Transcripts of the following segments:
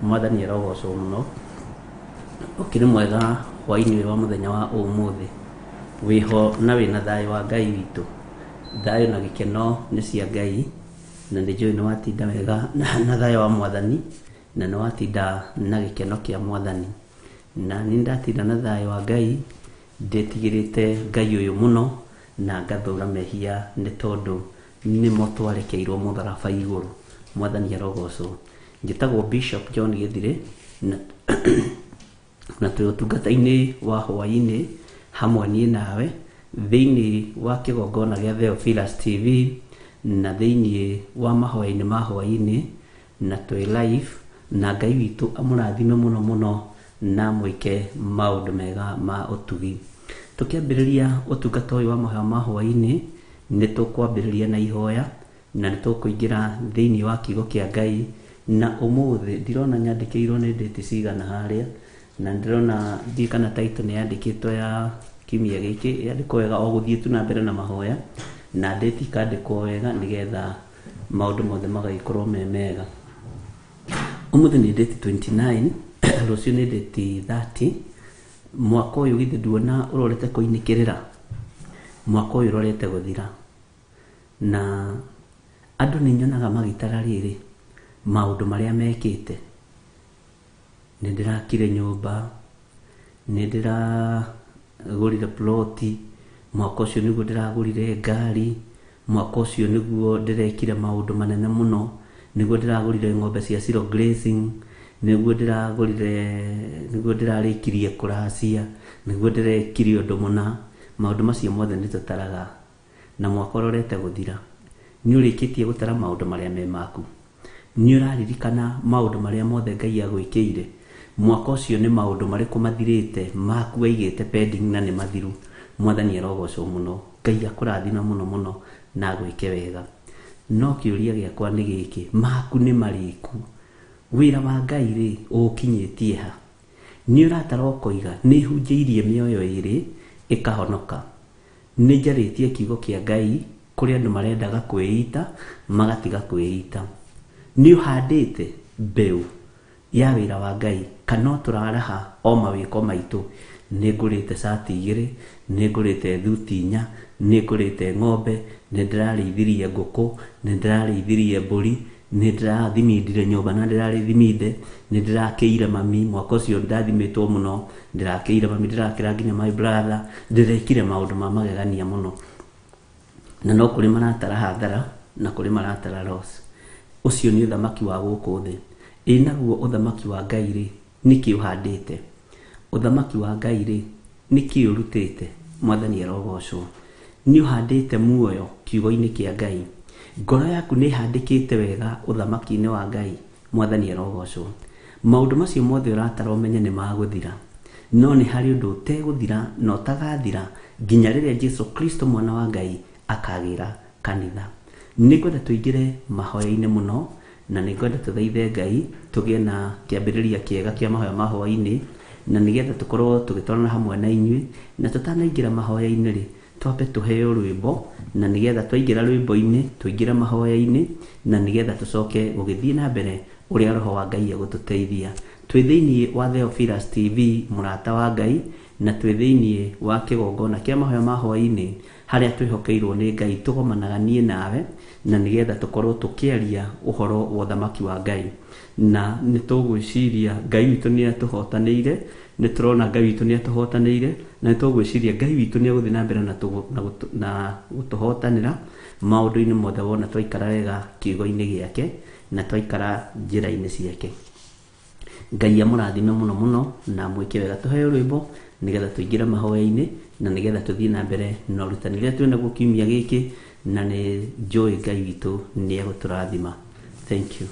Mwathani arogocwo mũno. Ũkĩrĩ mwega hwainĩ ũyũ wa mũthenya wa ũmũthĩ. Wĩho na wĩna thayũ wa Ngai witũ. Thayũ na gĩkeno nĩ cia Ngai, na nĩ njũĩ nĩ watinda wega na thayũ wa Mwathani, na nĩ watinda na gĩkeno kĩa Mwathani. Na niĩ ndatinda na thayũ wa Ngai, ndĩtigĩrĩte Ngai ũyũ mũno, na ngathũra mehia nĩ tondũ nĩmo twarekeirwo mũtharaba igũrũ. Mwathani arogocwo. Njĩtagwo Bishop John Gĩthirĩ, na na twĩ ũtungata-inĩ wa hwaĩ-inĩ hamwe niĩ nawe thĩinĩ wa kĩgongona gĩa Theophilus TV na thĩinĩ wa mahoya-inĩ ma hwaĩ-inĩ na twĩ live na Ngai witũ amũrathime mũno mũno na amwĩke maũndũ mega ma ũtugi. Tũkĩambĩrĩria ũtungata ũyũ wa mahoya ma hwaĩ-inĩ nĩ tũkwambĩrĩria na ihoya na nĩ tũkũingĩra thĩinĩ wa kiugo kĩa Ngai na ũmũthĩ ndirona nyandĩkĩirwo nĩ date cigana harĩa na ndĩrona ndiũĩ kana title nĩ yandĩkĩtwo ya kiumia gĩkĩ yandĩkwo wega o gũthiĩ tu na mbere na mahoya na date ikandĩkwo wega nĩgetha maũndũ mothe magagĩkorwo me mega. Ũmũthĩ nĩ date 29 rũciũ nĩ date 30 mwaka ũyũ githĩ nduona ũrorete kũinĩkĩrĩra mwaka ũyũ ũrorete gũthira na andũ nĩ nyonaga magĩtara rĩrĩ maũndũ marĩa mekĩte nĩ ndĩrakire nyũmba nĩ ndĩragũrire ploti mwaka ũcio nĩguo ndĩragũrire ngari mwaka ũcio nĩguo ndĩrekire maũndũ manene mũno nĩguo ndĩragũrire ng'ombe cia zero grazing nĩguo ndĩragũrire nĩguo ndĩrarĩkirie kũracia nĩguo ndĩrekire ũndũ mũna maũndũ macio mothe nĩ tũtaraga na mwaka ũrorete gũthira nĩ ũrĩkĩtie gũtara maũndũ marĩa me maku nĩ ũraririkana maũndũ marĩa mothe Ngai agwĩkĩire mwaka ũcio nĩ maũndũ marĩkũ mathirĩte maku waigĩte pending na nĩ mathiru mwathani arogocwo mũno Ngai akũrathime mũno mũno na agwĩke wega no kĩũria gĩakwa nĩ gĩkĩ maku nĩ marĩku wĩra wa Ngai rĩ ũũkinyĩtie ha nĩ ũratara ũkoiga nĩ hunjĩirie mĩoyo ĩrĩ ĩkahonoka nĩ njarĩtie kiugo kĩa Ngai kũrĩ andũ marendaga kwĩita magatiga kwĩita nĩ ũhandĩte mbeũ ya wĩra wa Ngai kana o tũraraha o mawĩko maitũ nĩ ngũrĩte cati igĩrĩ nĩ ngũrĩte thuti inya nĩ ngũrĩte ng'ombe nĩ ndĩrarĩithirie ngũkũ nĩ ndĩrarĩithirie mbũri nĩ ndĩrathimindire nyũmba na ndĩrarĩthiminde nĩ ndĩrakĩire mami mwaka ũcio ndathimĩtwo mũno ndĩrakĩire mami ndĩrakĩra nginya my brother ndĩrekire maũndũ ma magegania mũno na no kũrĩ maratara hathara na kũrĩ maratara loss ũcio nĩ ũthamaki wa gũkũ thĩ ĩ naguo ũthamaki wa Ngai rĩ nĩkĩ ũhandĩte ũthamaki wa Ngai rĩ nĩkĩ ũrutĩte mwathani arogocwo nĩ ũhandĩte muoyo kiugo-inĩ kĩa Ngai ngoro yaku nĩ ĩhandĩkĩte wega ũthamaki-inĩ wa Ngai mwathani arogocwo maũndũ macio mothe ũratara ũmenye nĩ magũthira no nĩ harĩ ũndũ ũtegũthira na ũtagathira nginya rĩrĩa Jesu Kristo mwana wa Ngai akagĩra kanitha nĩ ngwenda tũingĩre mahoya-inĩ mũno na nĩ ngwenda tũthaithe Ngai tũgĩe na kĩambĩrĩria kĩega kĩa mahoya ma hwaĩ-inĩ na nĩgetha tũkorwo tũgĩtwarana hamwe na inyuĩ na tũtanaingĩra mahoya-inĩ rĩ twambe tũheo rwĩmbo na nĩgetha twaingĩra rwĩmbo-inĩ tũingĩre mahoya-inĩ na nĩgetha tũcoke gũgĩthiĩ na mbere ũrĩa roho wa Ngai egũtũteithia twĩ thĩinĩ wa Theophilus TV mũrata wa Ngai na twĩ thĩinĩ wa kĩgongona kĩa mahoya ma hwaĩ-inĩ harĩa twĩhokeirwo nĩ Ngai tũgomanaga niĩ nawe na nĩgetha tũkorwo tũkĩaria ũhoro wa ũthamaki wa Ngai na nĩ tũgwĩciria Ngai witũ nĩ atũhotanĩire nĩ tũrona Ngai witũ nĩ atũhotanĩire na nĩ tũgwĩciria Ngai witũ nĩ egũthiĩ na mbere na, na, na gũtũhotanĩra maũndũ-inĩ mothe wona twaikara wega kiugo-inĩ gĩake na twaikara njĩra-inĩ ciake Ngai amũrathime mũno mũno na amwĩke wega tũheo rwĩmbo nĩgetha tũingĩre mahoya-inĩ na nĩgetha tũthiĩ na mbere na ũrutani ũrĩa twĩ naguo kiumia gĩkĩ na nĩ njũĩ Ngai witũ nĩ egũtũrathima thank you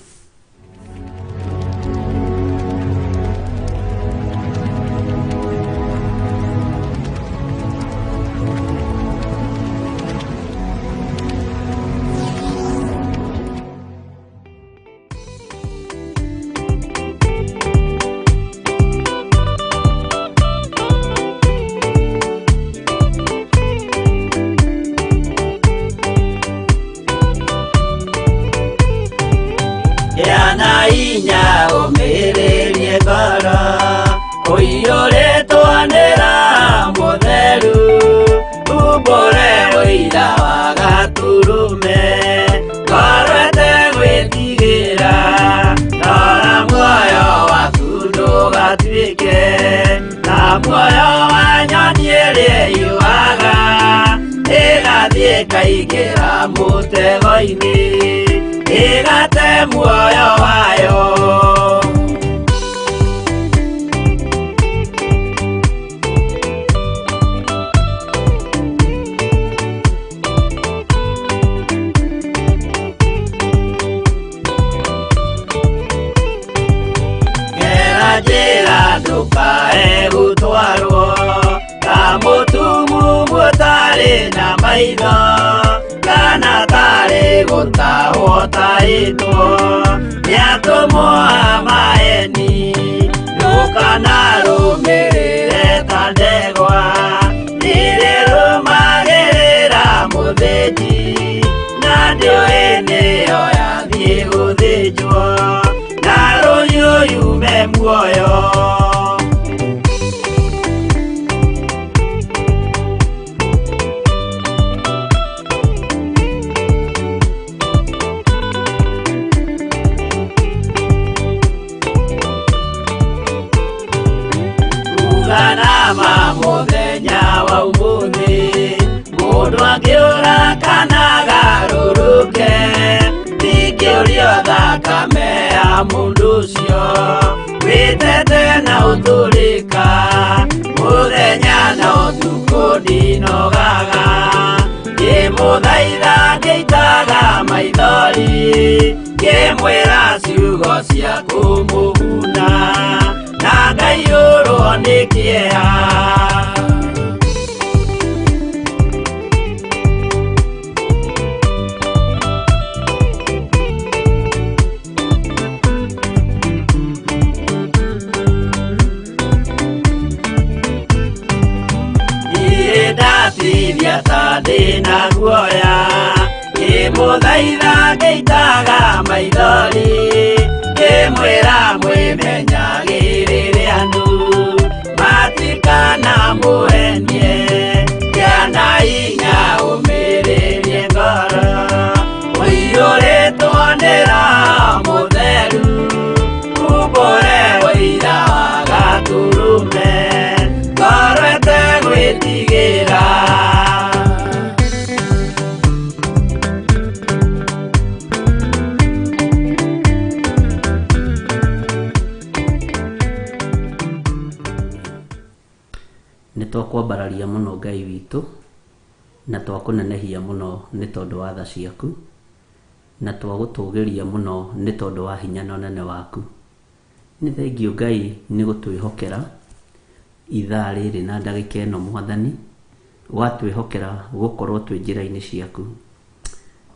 Heana inya Ũiyũrĩtwo nĩ Roho Mũtheru, umbũre ũira wa Gatũrũme, ngoro ĩtegwĩtigĩra, rora muoyo waku ndũgatuĩke ta muoyo wa nyoni ĩrĩa ĩyũaga, ĩgathiĩ ĩkaingĩra mũtego-inĩ, ĩgate muoyo wayo. Gera njĩra ndũkae gũtwarwo ta mũtumumu ũtarĩ na maitho, kana tarĩ gũtahwo tahĩtwo nĩ atũmwo a maeni. Ndũkanarũmĩrĩre ta ndegwa irĩrũmagĩrĩra mũthĩnji, na ndĩũĩ nĩyo yathiĩ gũthĩnjwo, na rũhiũ yume muoyo. Uga nama mũthenya wa ũmũthĩ, mũndũ angĩũra kana agarũrũke, ndingĩũrio thakame ya mũndũ ũcio, wĩtete na ũtũrĩka, mũthenya na ũtukũ ndinogaga, ngĩmũthaitha ngĩitaga maithori, ngĩmwĩra ciugo cia kũmũguna, na ngaiyũrwo nĩ kĩeha. Niĩ ndatithia ta ndĩna guoya, ngĩmũthaitha ngĩitaga maithori, ngĩmwĩra mwĩmenyagĩrĩre andũ, matikanamũhenie, gĩa na hinya ũmĩrĩrie ngoro, ũiyũrĩtwo nĩ Roho Mũtheru, umbũre ũira wa Gatũrũme, ngoro ĩtegwĩtigĩra. Nĩ twakwambararia mũno Ngai witũ, na twakũnenehia mũno nĩ tondũ wa tha ciaku, na twagũtũgĩria mũno nĩ tondũ wa hinya na ũnene waku. Nĩ thengiũ Ngai nĩ gũtwĩhokera ithaa rĩrĩ na ndagĩka ĩno Mwathani, watwĩhokera gũkorwo twĩ njĩra-inĩ ciaku,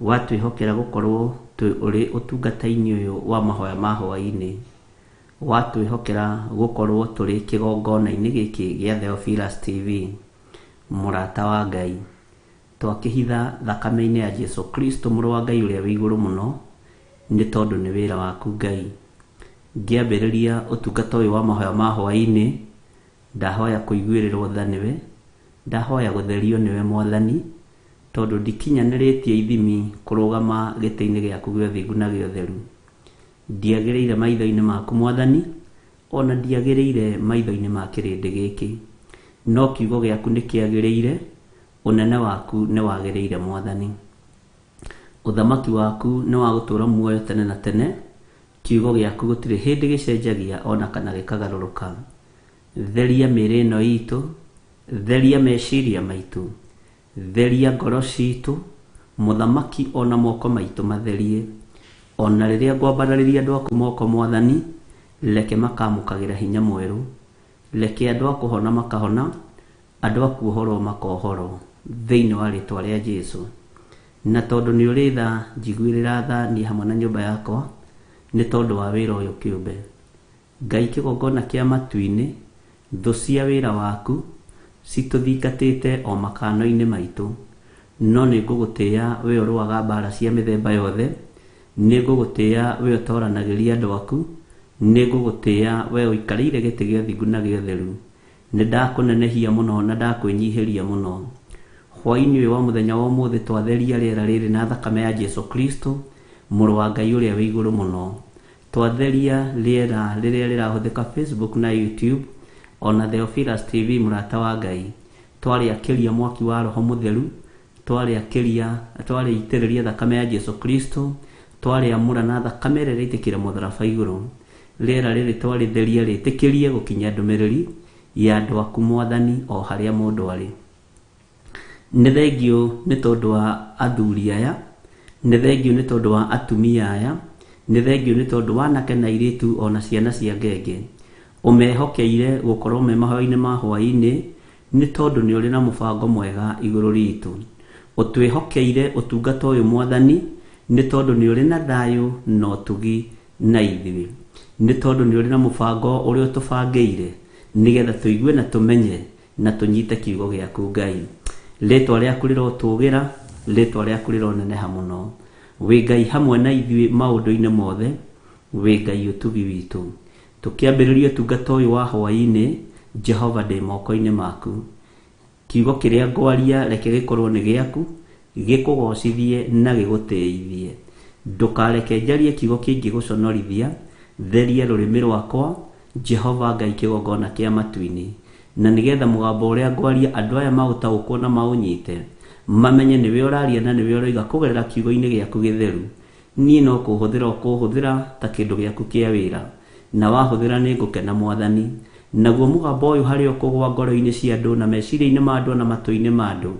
watwĩhokera gũkorwo twĩ ũrĩ ũtungata-inĩ ũyũ wa mahoya ma hwaĩ-inĩ, watwĩhokera gũkorwo tũrĩ kĩgongona-inĩ gĩkĩ gĩa Theophilus TV, mũrata wa Ngai. Twakĩhitha thakame-inĩ ya Jesu Kristo mũrũ wa Ngai ũrĩa wĩ igũrũ mũno, nĩ tondũ nĩ wĩra waku Ngai. Ngĩambĩrĩria ũtungata ũyũ wa mahoya ma hwaĩ-inĩ, ndahoya kũiguĩrĩrwo tha nĩwe, ndahoya gũtherio nĩwe Mwathani, tondũ ndikinyanĩrĩtie ithimi kũrũgama gĩtĩ-inĩ gĩaku gĩa ũthingu na gĩa ũtheru. Ndiagĩrĩire maitho-inĩ maku Mwathani, ona ndiagĩrĩire maitho-inĩ ma kĩrĩndĩ gĩkĩ, no kiugo gĩaku nĩ kĩagĩrĩire, ũnene waku nĩ wagĩrĩire Mwathani. Ũthamaki waku nĩ wa gũtũũra muoyo tene na tene, kiugo gĩaku gũtirĩ hĩndĩ gĩcenjagia ona kana gĩkagarũrũka. Theria mĩĩrĩ ĩno itũ, theria meciria maitũ, theria ngoro citũ, mũthamaki ona moko maitũ matherie. Ona rĩrĩa ngwambararĩria andũ aku moko Mwathani, reke makamũkagĩra hinya mwerũ, reke andũ a kũhona makahona, andũ a kuohorwo makohorwo, thĩinĩ wa rĩtwa rĩa Jesu. Na tondũ nĩ ũrĩ tha, njiguĩrĩra tha niĩ hamwe na nyũmba yakwa, nĩ tondũ wa wĩra ũyũ kĩũmbe. Ngai kĩgongona kĩa matu-inĩ, thũ cia wĩra waku citũthingatĩte o makano-inĩ maitũ, no nĩ ngũgũtĩĩa we ũrũaga mbara cia mĩthemba yothe, nĩ ngũgũtĩĩa we ũtoranagĩria andũ aku, nĩ ngũgũtĩĩa we ũikarĩire gĩtĩ gĩa ũthingu na gĩa ũtheru. Nĩ ndakũnenehia mũno na ndakwĩnyihĩria mũno. Hwaĩ-inĩ ũyũ wa mũthenya wa ũmũthĩ twatheria rĩera rĩrĩ na thakame ya Jesu Kristo, mũrũ wa Ngai ũrĩa wĩ igũrũ mũno. Twatheria rĩera rĩrĩa rĩrahũthĩka Facebook na YouTube, ona Theophilus TV mũrata wa Ngai. Twarĩakĩria mwaki wa Roho Mũtheru, twarĩakĩria, twarĩitĩrĩria thakame ya Jesu Kristo, twarĩamũra na thakame ĩrĩa ĩraitĩkĩra mũtharaba igũrũ. Rĩera rĩrĩ twarĩtheria rĩtĩkĩrie gũkinyia ndũmĩrĩri ya andũ aku Mwathani o harĩa mũndũ arĩ. Nĩ thengiũ nĩ tondũ wa athuri aya, nĩ thengiũ nĩ tondũ wa atumia aya, nĩ thengiũ nĩ tondũ wa anake na airĩtu ona ciana cia ngenge. Ũmehokeire gũkorwo me mahoya-inĩ ma hwaĩ-inĩ nĩ tondũ nĩ ũrĩ na mũbango mwega igũrũ ritũ. Ũtwĩhokeire ũtungata ũyũ Mwathani nĩ tondũ nĩ ũrĩ na thayũ na ũtugi na ithuĩ. Nĩ tondũ nĩ ũrĩ na mũbango ũrĩa ũtũbangĩire nĩgetha tũigue na tũmenye na tũnyite kiugo gĩaku Ngai. Rĩtwa rĩaku rĩrotũgĩra, rĩtwa rĩaku rĩroneneha mũno. Wĩ Ngai hamwe na ithuĩ maũndũ-inĩ mothe, wĩ Ngai ũtugi witũ. Tũkĩambĩrĩria ũtungata ũyũ wa hwaĩ-inĩ, Jehova ndĩ moko-inĩ maku. Kiugo kĩrĩa ngwaria reke gĩkorwo nĩ gĩaku, gĩkũgocithie na gĩgũtĩithie. Ndũkareke njarie kiugo kĩngĩgũconorithia, theria rũrĩmĩ rwakwa, Jehova Ngai kĩgongona kĩa matu-inĩ. Na nĩgetha mũgambo ũrĩa ngwaria andũ aya maũtaũkwo na maũnyite, mamenye nĩwe ũraria na nĩwe ũroiga kũgerera kiugo-inĩ gĩaku gĩtheru. Niĩ no kũhũthĩra ũkũhũthĩra ta kĩndũ gĩaku kĩa wĩra, na wahũthĩra nĩ ngũkena Mwathani. Naguo mũgambo ũyũ harĩa ũkũgwa ngoro-inĩ cia andũ na meciria-inĩ ma andũ na matũ-inĩ ma andũ,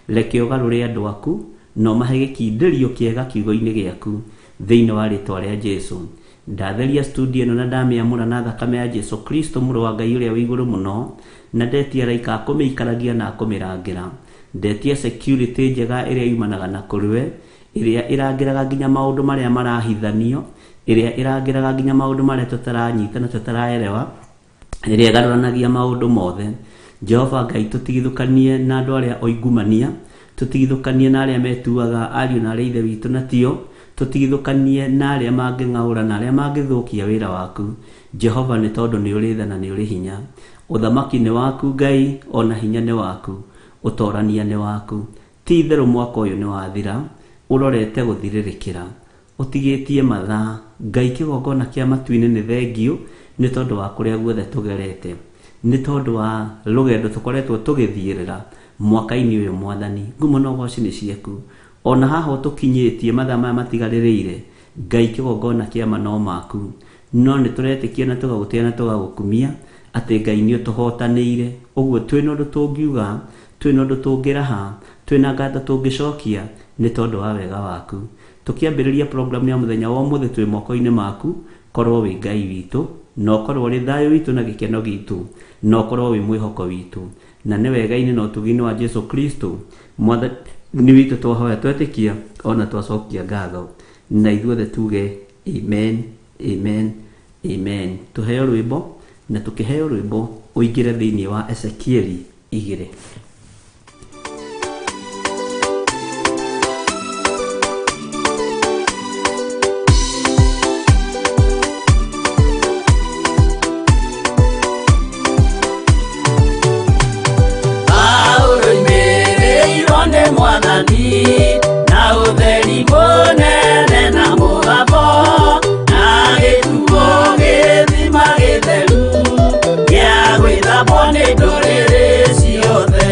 reke ũgarũre andũ aku na ũmahe gĩkindĩrio kĩega kiugo-inĩ gĩaku, thĩinĩ wa rĩtwa rĩa Jesu. Ndatheria studio ĩno na ndamĩamũra na thakame ya Jesu Kristo mũrũ wa Ngai ũrĩa wĩ igũrũ mũno, na ndetia araika a kũmĩikaragia na a kũmĩrangĩra. Ndetia security njega ĩrĩa yumanaga na kũrĩ we, ĩrĩa ĩrangĩraga nginya maũndũ marĩa marahithanio, ĩrĩa ĩrangĩraga nginya maũndũ marĩa tũtaranyita na tũtaraerewa, ĩrĩa ĩgarũranagia maũndũ mothe. Jehova Ngai, tũtigithũkanie na andũ arĩa oingumania, tũtigithũkanie na arĩa metuaga ariũ na arĩa ithe witũ na tio, tũtigithũkanie na arĩa mangĩng'aũra na arĩa mangĩthũkia wĩra waku. Jehova, nĩ tondũ nĩ ũrĩ tha na nĩ ũrĩ hinya. Ũthamaki nĩ waku Ngai, ona hinya nĩ waku, ũtorania nĩ waku. Ti itherũ mwaka ũyũ nĩ wathira, ũrorete gũthirĩrĩkĩra, ũtigĩtie mathaa. Ngai kĩgongona kĩa matu-inĩ nĩ thengiũ nĩ tondũ wa kũrĩa guothe tũgerete, nĩ tondũ wa rũgendo tũkoretwo tũgĩthiĩrĩra mwaka-inĩ ũyũ Mwathani. Ngumo na ũgoci nĩ ciaku. Ona haha ũtũkinyĩtie mathaa maya matigarĩrĩire, Ngai kĩgongona kĩa ma no maku. No nĩ tũretĩkia na tũgagũtĩa na tũgagũkumia atĩ Ngai nĩ ũtũhotanĩire. Ũguo twĩna ũndũ tũngiuga, twĩna ũndũ tũngĩraha, twĩna ngatho tũngĩcokia nĩ tondũ wa wega waku. Tũkĩambĩrĩria program ya mũthenya wa ũmũthĩ twĩ moko-inĩ maku, korwo wĩ Ngai witũ, na ũkorwo ũrĩ thayũ witũ na gĩkeno gitũ, na ũkorwo wĩ mwĩhoko witũ. Na nĩ wega-inĩ na ũtugi-inĩ wa Jesu Kristo, Mwathani witũ twahoya twetĩkia ona twacokia ngatho. Na ithuothe tuge amen, amen, amen. Tũheo rwĩmbo, na tũkĩheo rwĩmbo ũingĩre thĩinĩ wa Ezekieli 2. Paulo oimĩrĩirwo nĩ Mwathani na ũtheri mũnene na mũgambo na gĩtuo gĩthima gĩtheru gĩa gwĩthambwo nĩ ndũrĩrĩ ciothe.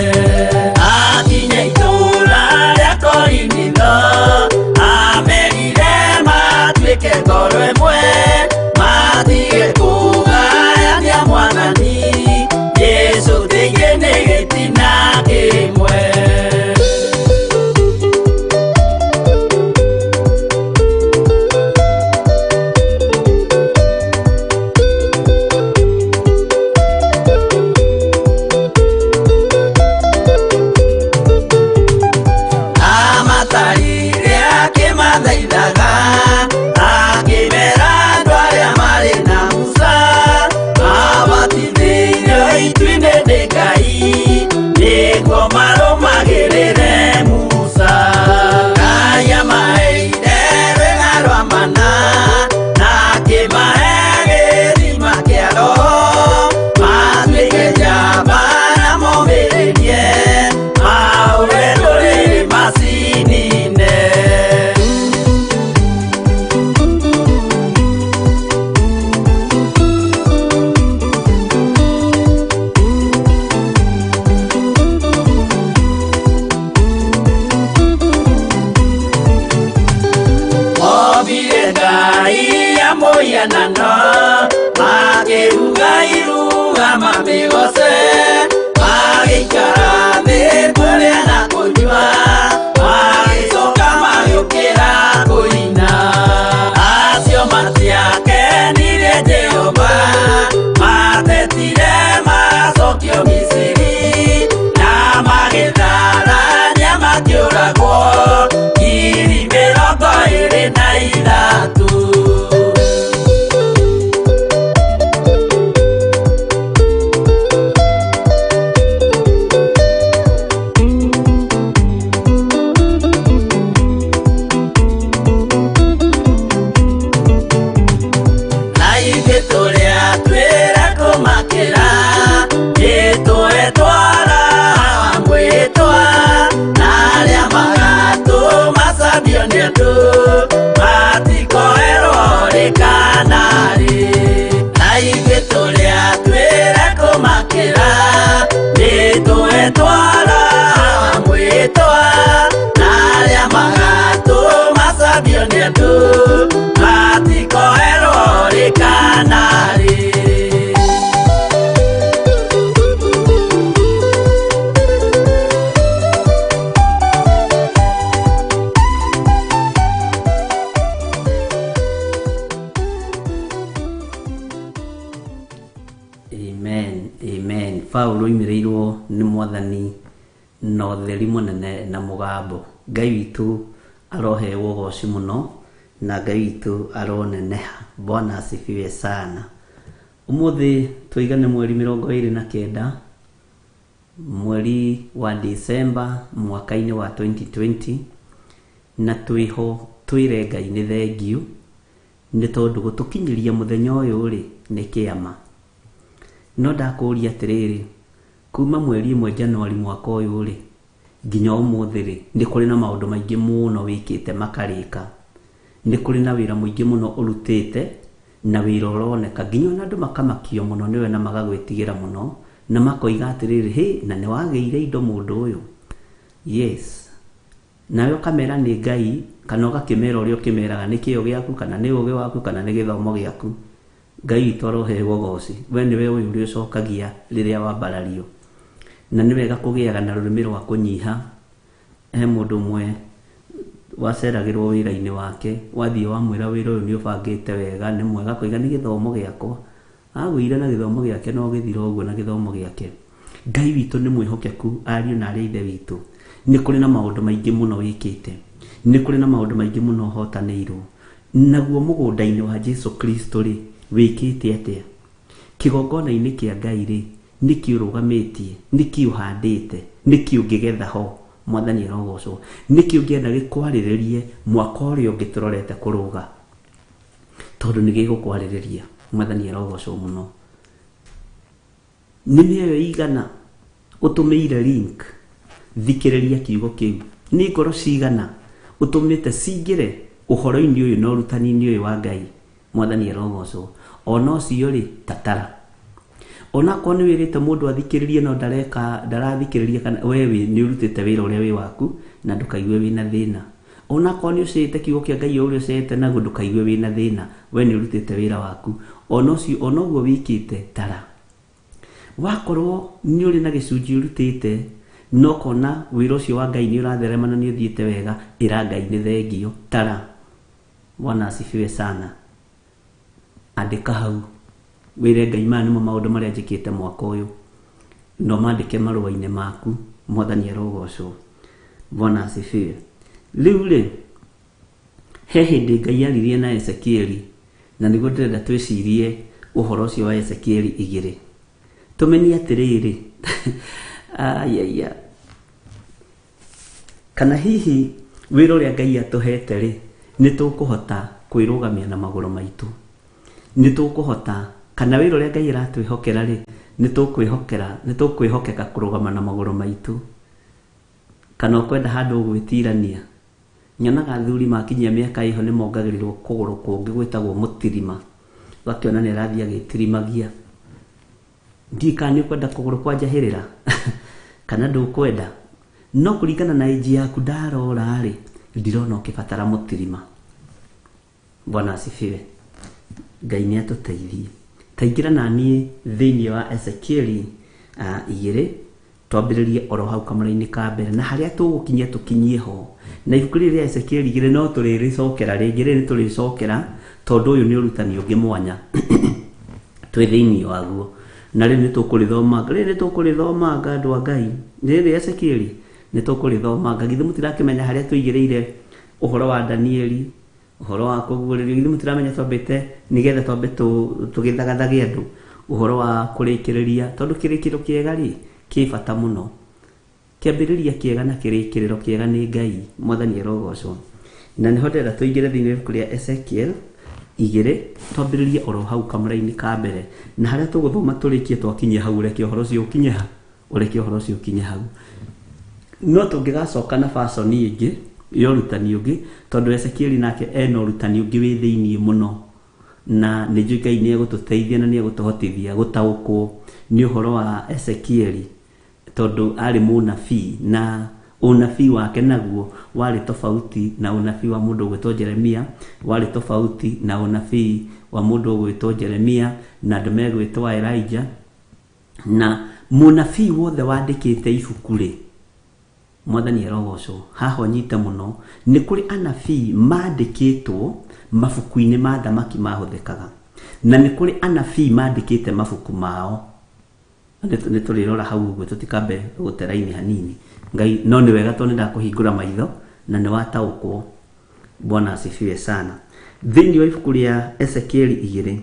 Amen, amen. Paulo oimĩrĩirwo nĩ mwathani na ũtheri mũnene na mũgambo. Ngai witũ arohewo ũgoci mũno na Ngai witũ aroneneha. Bwana asifiwe sana. Ũmũthĩ tũiga nĩ mweri 29 mweri wa December mwaka-inĩ wa 2020 na twĩho twĩre Ngai nĩ thengiũ nĩ tondũ gũtũkinyĩria mũthenya ũyũ rĩ nĩ kĩama. No ndakũria atĩrĩrĩ, kuma mweri 1 Januari mwaka ũyũ rĩ nginya ũmũthĩ rĩ nĩ kũrĩ na maũndũ maingĩ mũno wĩkĩte makarĩka. Nĩ kũrĩ na wĩra mũingĩ mũno ũrutĩte na wĩra ũroneka nginya ona andũ makamakio mũno nĩwe na magagwĩtigĩra mũno na makoiga atĩrĩrĩ, hĩ na nĩ wagĩire indo mũndũ ũyũ. Yes. Nawe ũkamera nĩ Ngai kana ũgakĩmera ũrĩa ũkĩmeraga nĩ kĩo gĩaku kana nĩ ũgĩ waku kana nĩ gĩthomo gĩaku. Ngai witũ arohewo ũgoci. We nĩwe ũyũ ũrĩa ũcokagia rĩrĩa wambarario. Na nĩ wega kũgĩaga na rũrĩmĩ rwa kũnyiha. He mũndũ ũmwe waceragĩrwo wĩra-inĩ wake, wathiĩ wamwĩra wĩra ũyũ nĩ ũbangĩte wega, nĩ mwega, akoiga nĩ gĩthomo gĩakwa. Agũire na gĩthomo gĩake na ũgĩthira ũguo na gĩthomo gĩake. Ngai witũ nĩ mwĩhokeku, ariũ na arĩ a ithe witũ. Nĩ kũrĩ na maũndũ maingĩ mũno wĩkĩte. Nĩ kũrĩ na maũndũ maingĩ mũno ũhotanĩirwo. Naguo mũgũnda-inĩ wa Jesu Kristo rĩ, wĩkĩte atĩa? Kĩgongona-inĩ kĩa Ngai rĩ, nĩkĩ ũrũgamĩtie? Nĩkĩ ũhandĩte? Nĩkĩ ũngĩgetha ho? Mwathani arogocwo. Nĩkĩ ũngĩenda gĩkwarĩrĩrie mwaka ũrĩa ũngĩ tũrorete kũrũga? Tondũ nĩ gĩgũkwarĩrĩria. Mwathani arogocwo mũno. Nĩ mĩoyo igana ũtũmĩire link thikĩrĩria kiugo kĩu. Nĩ ngoro cigana ũtũmĩte cingĩre ũhoro-inĩ ũyũ na ũrutani-inĩ ũyũ wa Ngai. Mwathani arogocwo. Ona ũcio rĩ, tatara. Onakorwo nĩ wĩrĩte mũndũ athikĩrĩrie no ndareka, ndarathikĩrĩria kana we wĩ nĩ ũrutĩte wĩra ũrĩa wĩ waku na ndũkaigue wĩna thĩna. Onakorwo nĩ ũcĩĩte kiugo kĩa Ngai o ũrĩa ũcĩĩte naguo ndũkaigue wĩna thĩna, we nĩ ũrutĩte wĩra waku. Ona ũcio, ona ũguo wĩkĩte, tara. Wakorwo nĩ ũrĩ na gĩcunjĩ ũrutĩte na ũkona wĩra ũcio wa Ngai nĩ ũratherema na nĩ ũthiĩte wega, ĩra Ngai nĩ thengio, tara. Bwana asifiwe sana. Andĩka hau wĩre Ngai maya nĩmo maũndũ marĩa njĩkĩte mwaka ũyũ, na ũmandĩke marũa-inĩ maku. Mwathani arogocwo. Bwana asifiwe. Rĩu rĩ, he hĩndĩ Ngai aririe na Ezekieli, na nĩguo ndĩrenda twĩcirie ũhoro ũcio wa Ezekieli 2. Tũmenye atĩrĩrĩ, ayaya, kana hihi wĩra ũrĩa Ngai atũhete rĩ, nĩ tũkũhota kwĩrũgamia na magũrũ maitũ? Nĩ tũkũhota, kana wĩra ũrĩa Ngai aratwĩhokera rĩ, nĩ tũkwĩhokera, nĩ tũkwĩhokeka kũrũgama na magũrũ maitũ? Kana ũkwenda handũ ũgwĩtirania? Nyonaga athuri makinyia mĩaka ĩho nĩ mongagĩrĩrwo kũgũrũ kũngĩ gwĩtagwo mũtirima. Ũgakĩona nĩ arathiĩ agĩtirimagia. Ndiũĩ kana nĩ ũkwenda kũgũrũ kwa njahĩrĩra kana ndũkwenda. No kũringana na age yaku ndarora rĩ, ndirona ũkĩbatara mũtirima. Bwana asifiwe. Ngai nĩ atũteithie. Taingĩra na niĩ thĩinĩ wa Ezekieli 2, twambĩrĩrie oro hau kamũra-inĩ ka mbere na harĩa tũgũkinyia tũkinyie ho. Na ibuku rĩrĩ rĩa Ezekieli 2 no tũrĩrĩcokera rĩngĩ, rĩrĩ nĩ tũrĩcokera tondũ ũyũ nĩ ũrutani ũngĩ mwanya twĩ thĩinĩ waguo. Na rĩrĩ nĩ tũkũrĩthomanga, rĩrĩ nĩ tũkũrĩthomanga andũ a Ngai. Rĩrĩ Ezekieli nĩ tũkũrĩthomanga. Githĩ mũtirakĩmenya harĩa tũigĩrĩire ũhoro wa Danieli, ũhoro wa kũguũrĩrio? Githĩ mũtiramenya twambĩte nĩgetha twambe tũgĩthagathage andũ ũhoro wa kũrĩkĩrĩria, tondũ kĩrĩkĩrĩro kĩega rĩ kĩ bata mũno. Kĩambĩrĩria kĩega na kĩrĩkĩrĩro kĩega nĩ Ngai. Mwathani arogocwo. Na nĩho ndĩrenda tũingĩre thĩinĩ wa ibuku rĩa Ezekiel 2, twambĩrĩrie oro hau kamũra-inĩ ka mbere, na harĩa tũgũthoma tũrĩkie twakinyia hau, ũreke ũhoro ũcio ũkinye ha, ũreke ũhoro ũcio ũkinye hau. No tũngĩgacoka na baconi ĩngĩ ya ũrutani ũngĩ, tondũ Ezekieli nake ena ũrutani ũngĩ wĩ thĩinĩ mũno, na nĩ njũĩ Ngai nĩ egũtũteithia na nĩ egũtũhotithia gũtaũkwo nĩ ũhoro wa Ezekieli, tondũ arĩ mũnabii na ũnabii wake naguo warĩ tofauti na ũnabii wa mũndũ ũgwĩtwo Jeremia, warĩ tofauti na ũnabii wa mũndũ ũgwĩtwo Jeremia na andũ megwĩtwo Elijah. Na mũnabii wothe wandĩkĩte ibuku rĩ, Mwathani arogocwo, haha ũnyite mũno, nĩ kũrĩ anabii mandĩkĩtwo mabuku-inĩ ma thamaki mahũthĩkaga. Na nĩ kũrĩ anabii mandĩkĩte mabuku mao. Nĩ tũrĩrora hau ũguo tũtikambe gũte raini hanini. Ngai no nĩ wega tondũ nĩ ndakũhingũra maitho na nĩ wataũkwo. Bwana asifiwe sana. Thĩinĩ wa ibuku rĩa Ezekieli 2,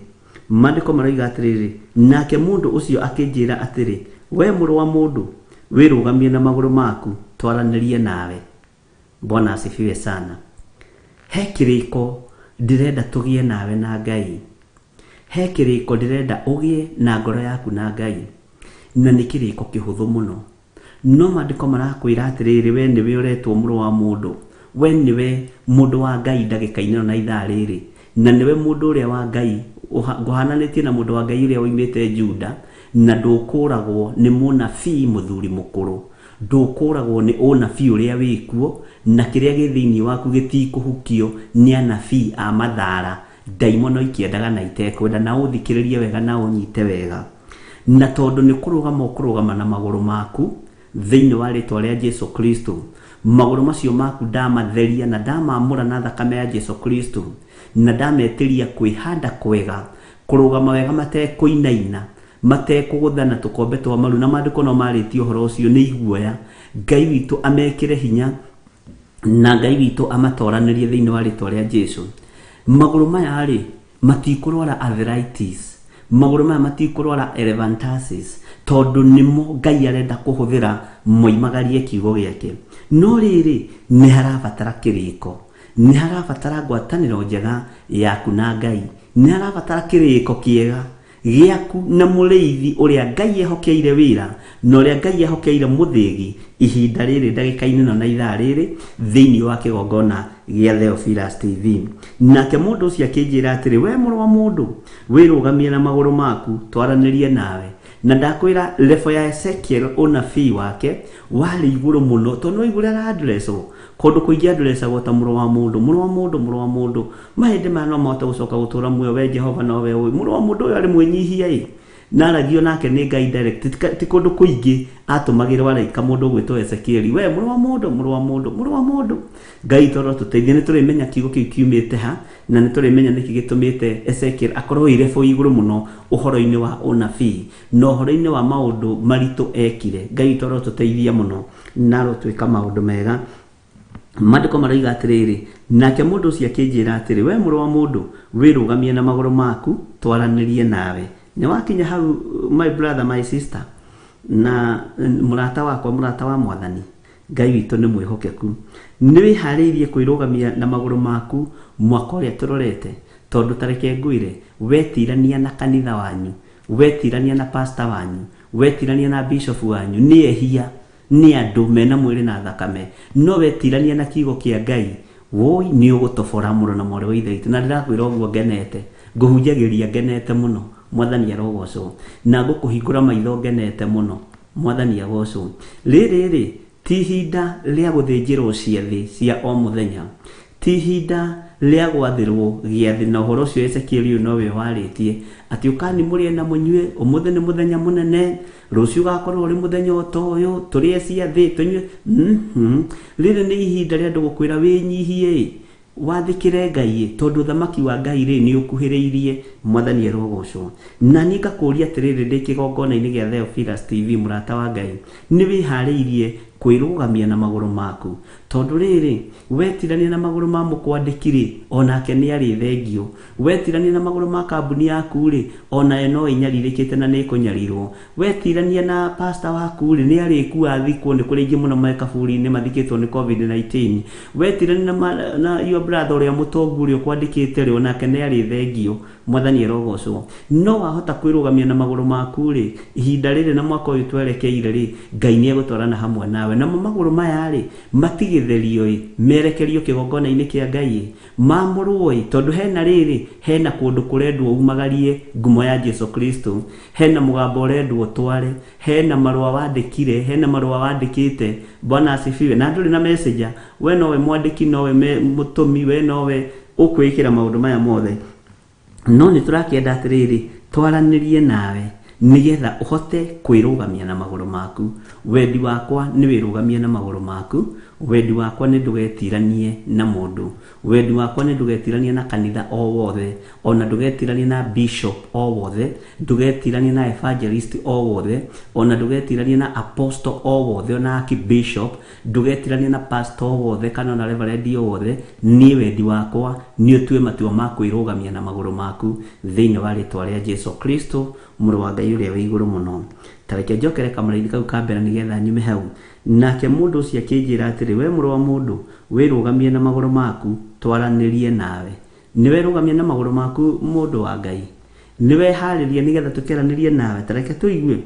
maandĩko maroiga atĩrĩrĩ, nake mũndũ ũcio akĩnjĩra atĩrĩ, we mũrũ wa mũndũ, wĩrũgamie na magũrũ maku, twaranĩrie nawe. Bwana asifiwe sana. He kĩrĩko ndĩrenda tũgĩe nawe na Ngai. He kĩrĩko ndĩrenda ũgĩe na ngoro yaku na Ngai. Na nĩ kĩrĩko kĩhũthũ mũno. No maandĩko marakwĩra atĩrĩrĩ, we nĩwe ũretwo mũrũ wa mũndũ. We nĩwe mũndũ wa Ngai ndagĩka-inĩ ĩno na ithaa rĩrĩ. Na nĩwe mũndũ ũrĩa wa Ngai, ngũhananĩtie na mũndũ wa Ngai ũrĩa woimĩte Juda, na ndũkũragwo nĩ mũnabii mũthuri mũkũrũ. Ndũkũragwo nĩ ũnabii ũrĩa wĩkuo, na kĩrĩa gĩ thĩinĩ waku gĩtikũhukio nĩ anabii a mathara. Ndaimono ikĩendaga na itekwenda, na ũthikĩrĩrie wega na ũnyite wega. Na tondũ nĩ kũrũgama ũkũrũgama na magũrũ maku thĩinĩ wa rĩtwa rĩa Jesu Kristo, magũrũ macio maku ndamatheria na ndamamũra na thakame ya Jesu Kristo, na ndametĩria kwĩhanda kwega, kũrũgama wega matekũinaina, matekũgũthana tũkombe twa maru, na maandĩko no marĩtie ũhoro ũcio nĩ iguoya. Ngai witũ amekĩre hinya na Ngai witũ amatoranĩrie thĩinĩ wa rĩtwa rĩa Jesu. Magũrũ maya rĩ matikũrwara arthritis, magũrũ maya matikũrwara elephantiasis, tondũ nĩmo Ngai arenda kũhũthĩra moimagarie kiugo gĩake. No rĩrĩ, nĩ harabatara kĩrĩko, nĩ harabatara ngwatanĩro njega yaku na Ngai, nĩ harabatara kĩrĩko kĩega gĩaku na mũrĩithi ũrĩa Ngai ehokeire wĩra na ũrĩa Ngai ehokeire mũthĩgi ihinda rĩrĩ ndagĩka-inĩ ĩno na ithaa rĩrĩ thĩinĩ wa kĩgongona gĩa Theophilus TV. Nake mũndũ ũcio akĩnjĩra atĩrĩ, we mũrũ wa mũndũ, wĩrũgamie na magũrũ maku, twaranĩrie nawe. Na ndakwĩra level ya Ezekiel ũnabii wake warĩ igũrũ mũno, tondũ no igũrũ aradresswo kũndũ kũingĩ andressagwo ta mũrũ wa mũndũ, mũrũ wa mũndũ, mũrũ wa mũndũ. Mahĩndĩ maya no mahote gũcoka gũtũra muoyo, we Jehova nowe ũĩ. Mũrũ wa mũndũ ũyũ arĩ mwĩnyihia ĩ, na aragio nake nĩ Ngai direct. Ti kũndũ kũingĩ atũmagĩrwo araika mũndũ ũgwĩtwo Ezekieli, we mũrũ wa mũndũ, mũrũ wa mũndũ, mũrũ wa mũndũ. Ngai toro tũteithie, nĩ tũrĩmenya kiugo kĩu kiumĩte ha, na nĩ tũrĩmenya nĩkĩ gĩtũmĩte Ezekiel akorwo ĩ level igũrũ mũno ũhoro-inĩ wa ũnabii na ũhoro-inĩ wa maũndũ maritũ ekire. Ngai toro tũteithie mũno na arotwĩka maũndũ mega. Maandĩko maroiga atĩrĩrĩ, nake mũndũ ũcio akĩnjĩra atĩrĩ, we mũrũ wa mũndũ, wĩrũgamie na magũrũ maku, twaranĩrie nawe. Nĩ wakinya hau, my brother, my sister, na mũrata wakwa, mũrata wa Mwathani, Ngai witũ nĩ mwĩhokeku. Nĩ wĩharĩirie kwĩrũgamia na magũrũ maku mwaka ũrĩa tũrorete, tondũ ta reke ngwĩre, wetirania na kanitha wanyu, wetirania na pastor wanyu, wetirania na bishop wanyu, nĩ ehia, nĩ andũ mena mwĩrĩ na thakame, no wetirania na kiugo kĩa Ngai, woi nĩ ũgũtobora mũno na mwarĩ wa Ithe witũ. Na ndĩrakwĩra ũguo ngenete, ngũhunjagĩria ngenete mũno, Mwathani arogocwo, na ngũkũhingũra maitho ngenete mũno, Mwathani agocwo. Rĩrĩ rĩ, ti ihinda rĩa gũthĩnjĩrwo ciathĩ cia o mũthenya, ti ihinda rĩa gwathĩrwo gĩathĩ, na ũhoro ũcio Ezekiel ũyũ nowe warĩtie atĩ ũkani mũrĩe na mũnyue, ũmũthĩ nĩ mũthenya mũnene, rũciũ ũgakorwo ũrĩ mũthenya o ta ũyũ, tũrĩe ciathĩ, tũnyue. Rĩrĩ nĩ ihinda rĩa andũ gũkwĩra wĩnyihie ĩ, wathĩkĩre Ngai ĩ, tondũ ũthamaki wa Ngai rĩ nĩ ũkuhĩrĩirie. Mwathani arogocwo. Na niĩ ngakũũria atĩrĩrĩ ndĩ kĩgongona-inĩ gĩa Theophilus TV, mũrata wa Ngai, nĩ wĩharĩirie kwĩrũgamia na magũrũ maku? Tondũ rĩrĩ, wetirania na magũrũ ma mũkwandĩki rĩ, onake nĩ arĩ thengio. Wetirania na magũrũ ma kambuni yaku rĩ, onayo no ĩnyarirĩkĩte na nĩ ĩkũnyarirwo. Wetirania na pastor waku rĩ, nĩ arĩkua athikwo, nĩ kũrĩ aingĩ mũno me kaburi-inĩ mathikĩtwo nĩ COVID-19. Wetirania na your brother ũrĩa mũtongu ũrĩa ũkwandĩkĩte rĩ, onake nĩ arĩ thengio. Mwathani arogocwo. No wahota kwĩrũgamia na magũrũ maku rĩ, ihinda rĩrĩ na mwaka ũyũ twerekeire rĩ, Ngai nĩ egũtwarana hamwe nawe. Namo magũrũ maya rĩ, matigĩtherio ĩ, merekerio kĩgongona-inĩ kĩa Ngai ĩ, mamũrwo ĩ, tondũ hena rĩrĩ, hena kũndũ kũrendwo umagarie ngumo ya Jesu Kristo, hena mũgambo ũrendwo ũtware, hena marũa wandĩkire, hena marũa wandĩkĩte. Bwana asifiwe. Na ndũrĩ na messenger, we nowe mwandĩki, nowe mũtũmi, we nowe ũkwĩkĩra maũndũ maya mothe. No nĩ tũrakĩenda atĩrĩrĩ, twaranĩrie nawe nĩgetha ũhote kwĩrũgamia na magũrũ maku. Wendi wakwa nĩ wĩrũgamie na magũrũ maku, Wendi wakwa nĩ ndũgetiranie na mũndũ. Wendi wakwa nĩ ndũgetiranie na kanitha o wothe, ona ndũgetiranie na bishop o wothe, ndũgetiranie na evangelist o wothe, ona ndũgetiranie na apostle o wothe, ona archbishop, ndũgetiranie na pastor o wothe kana ona reverend o wothe. Niĩ wendi wakwa nĩ ũtue matua ma kwĩrũgamia na magũrũ maku thĩinĩ wa rĩtwa rĩa Jesu Kristo, mũrũ wa Ngai ũrĩa wĩ igũrũ mũno. Ta reke njokere kamũraithi kau ka mbere nĩgetha nyume hau. Nake mũndũ ũcio akĩnjĩra atĩrĩ, we mũrũ wa mũndũ, wĩrũgamie na magũrũ maku, twaranĩrie nawe. Nĩ werũgamia na magũrũ maku, mũndũ wa Ngai? Nĩ weharĩria nĩgetha tũkĩaranĩrie nawe? Ta reke tũigue.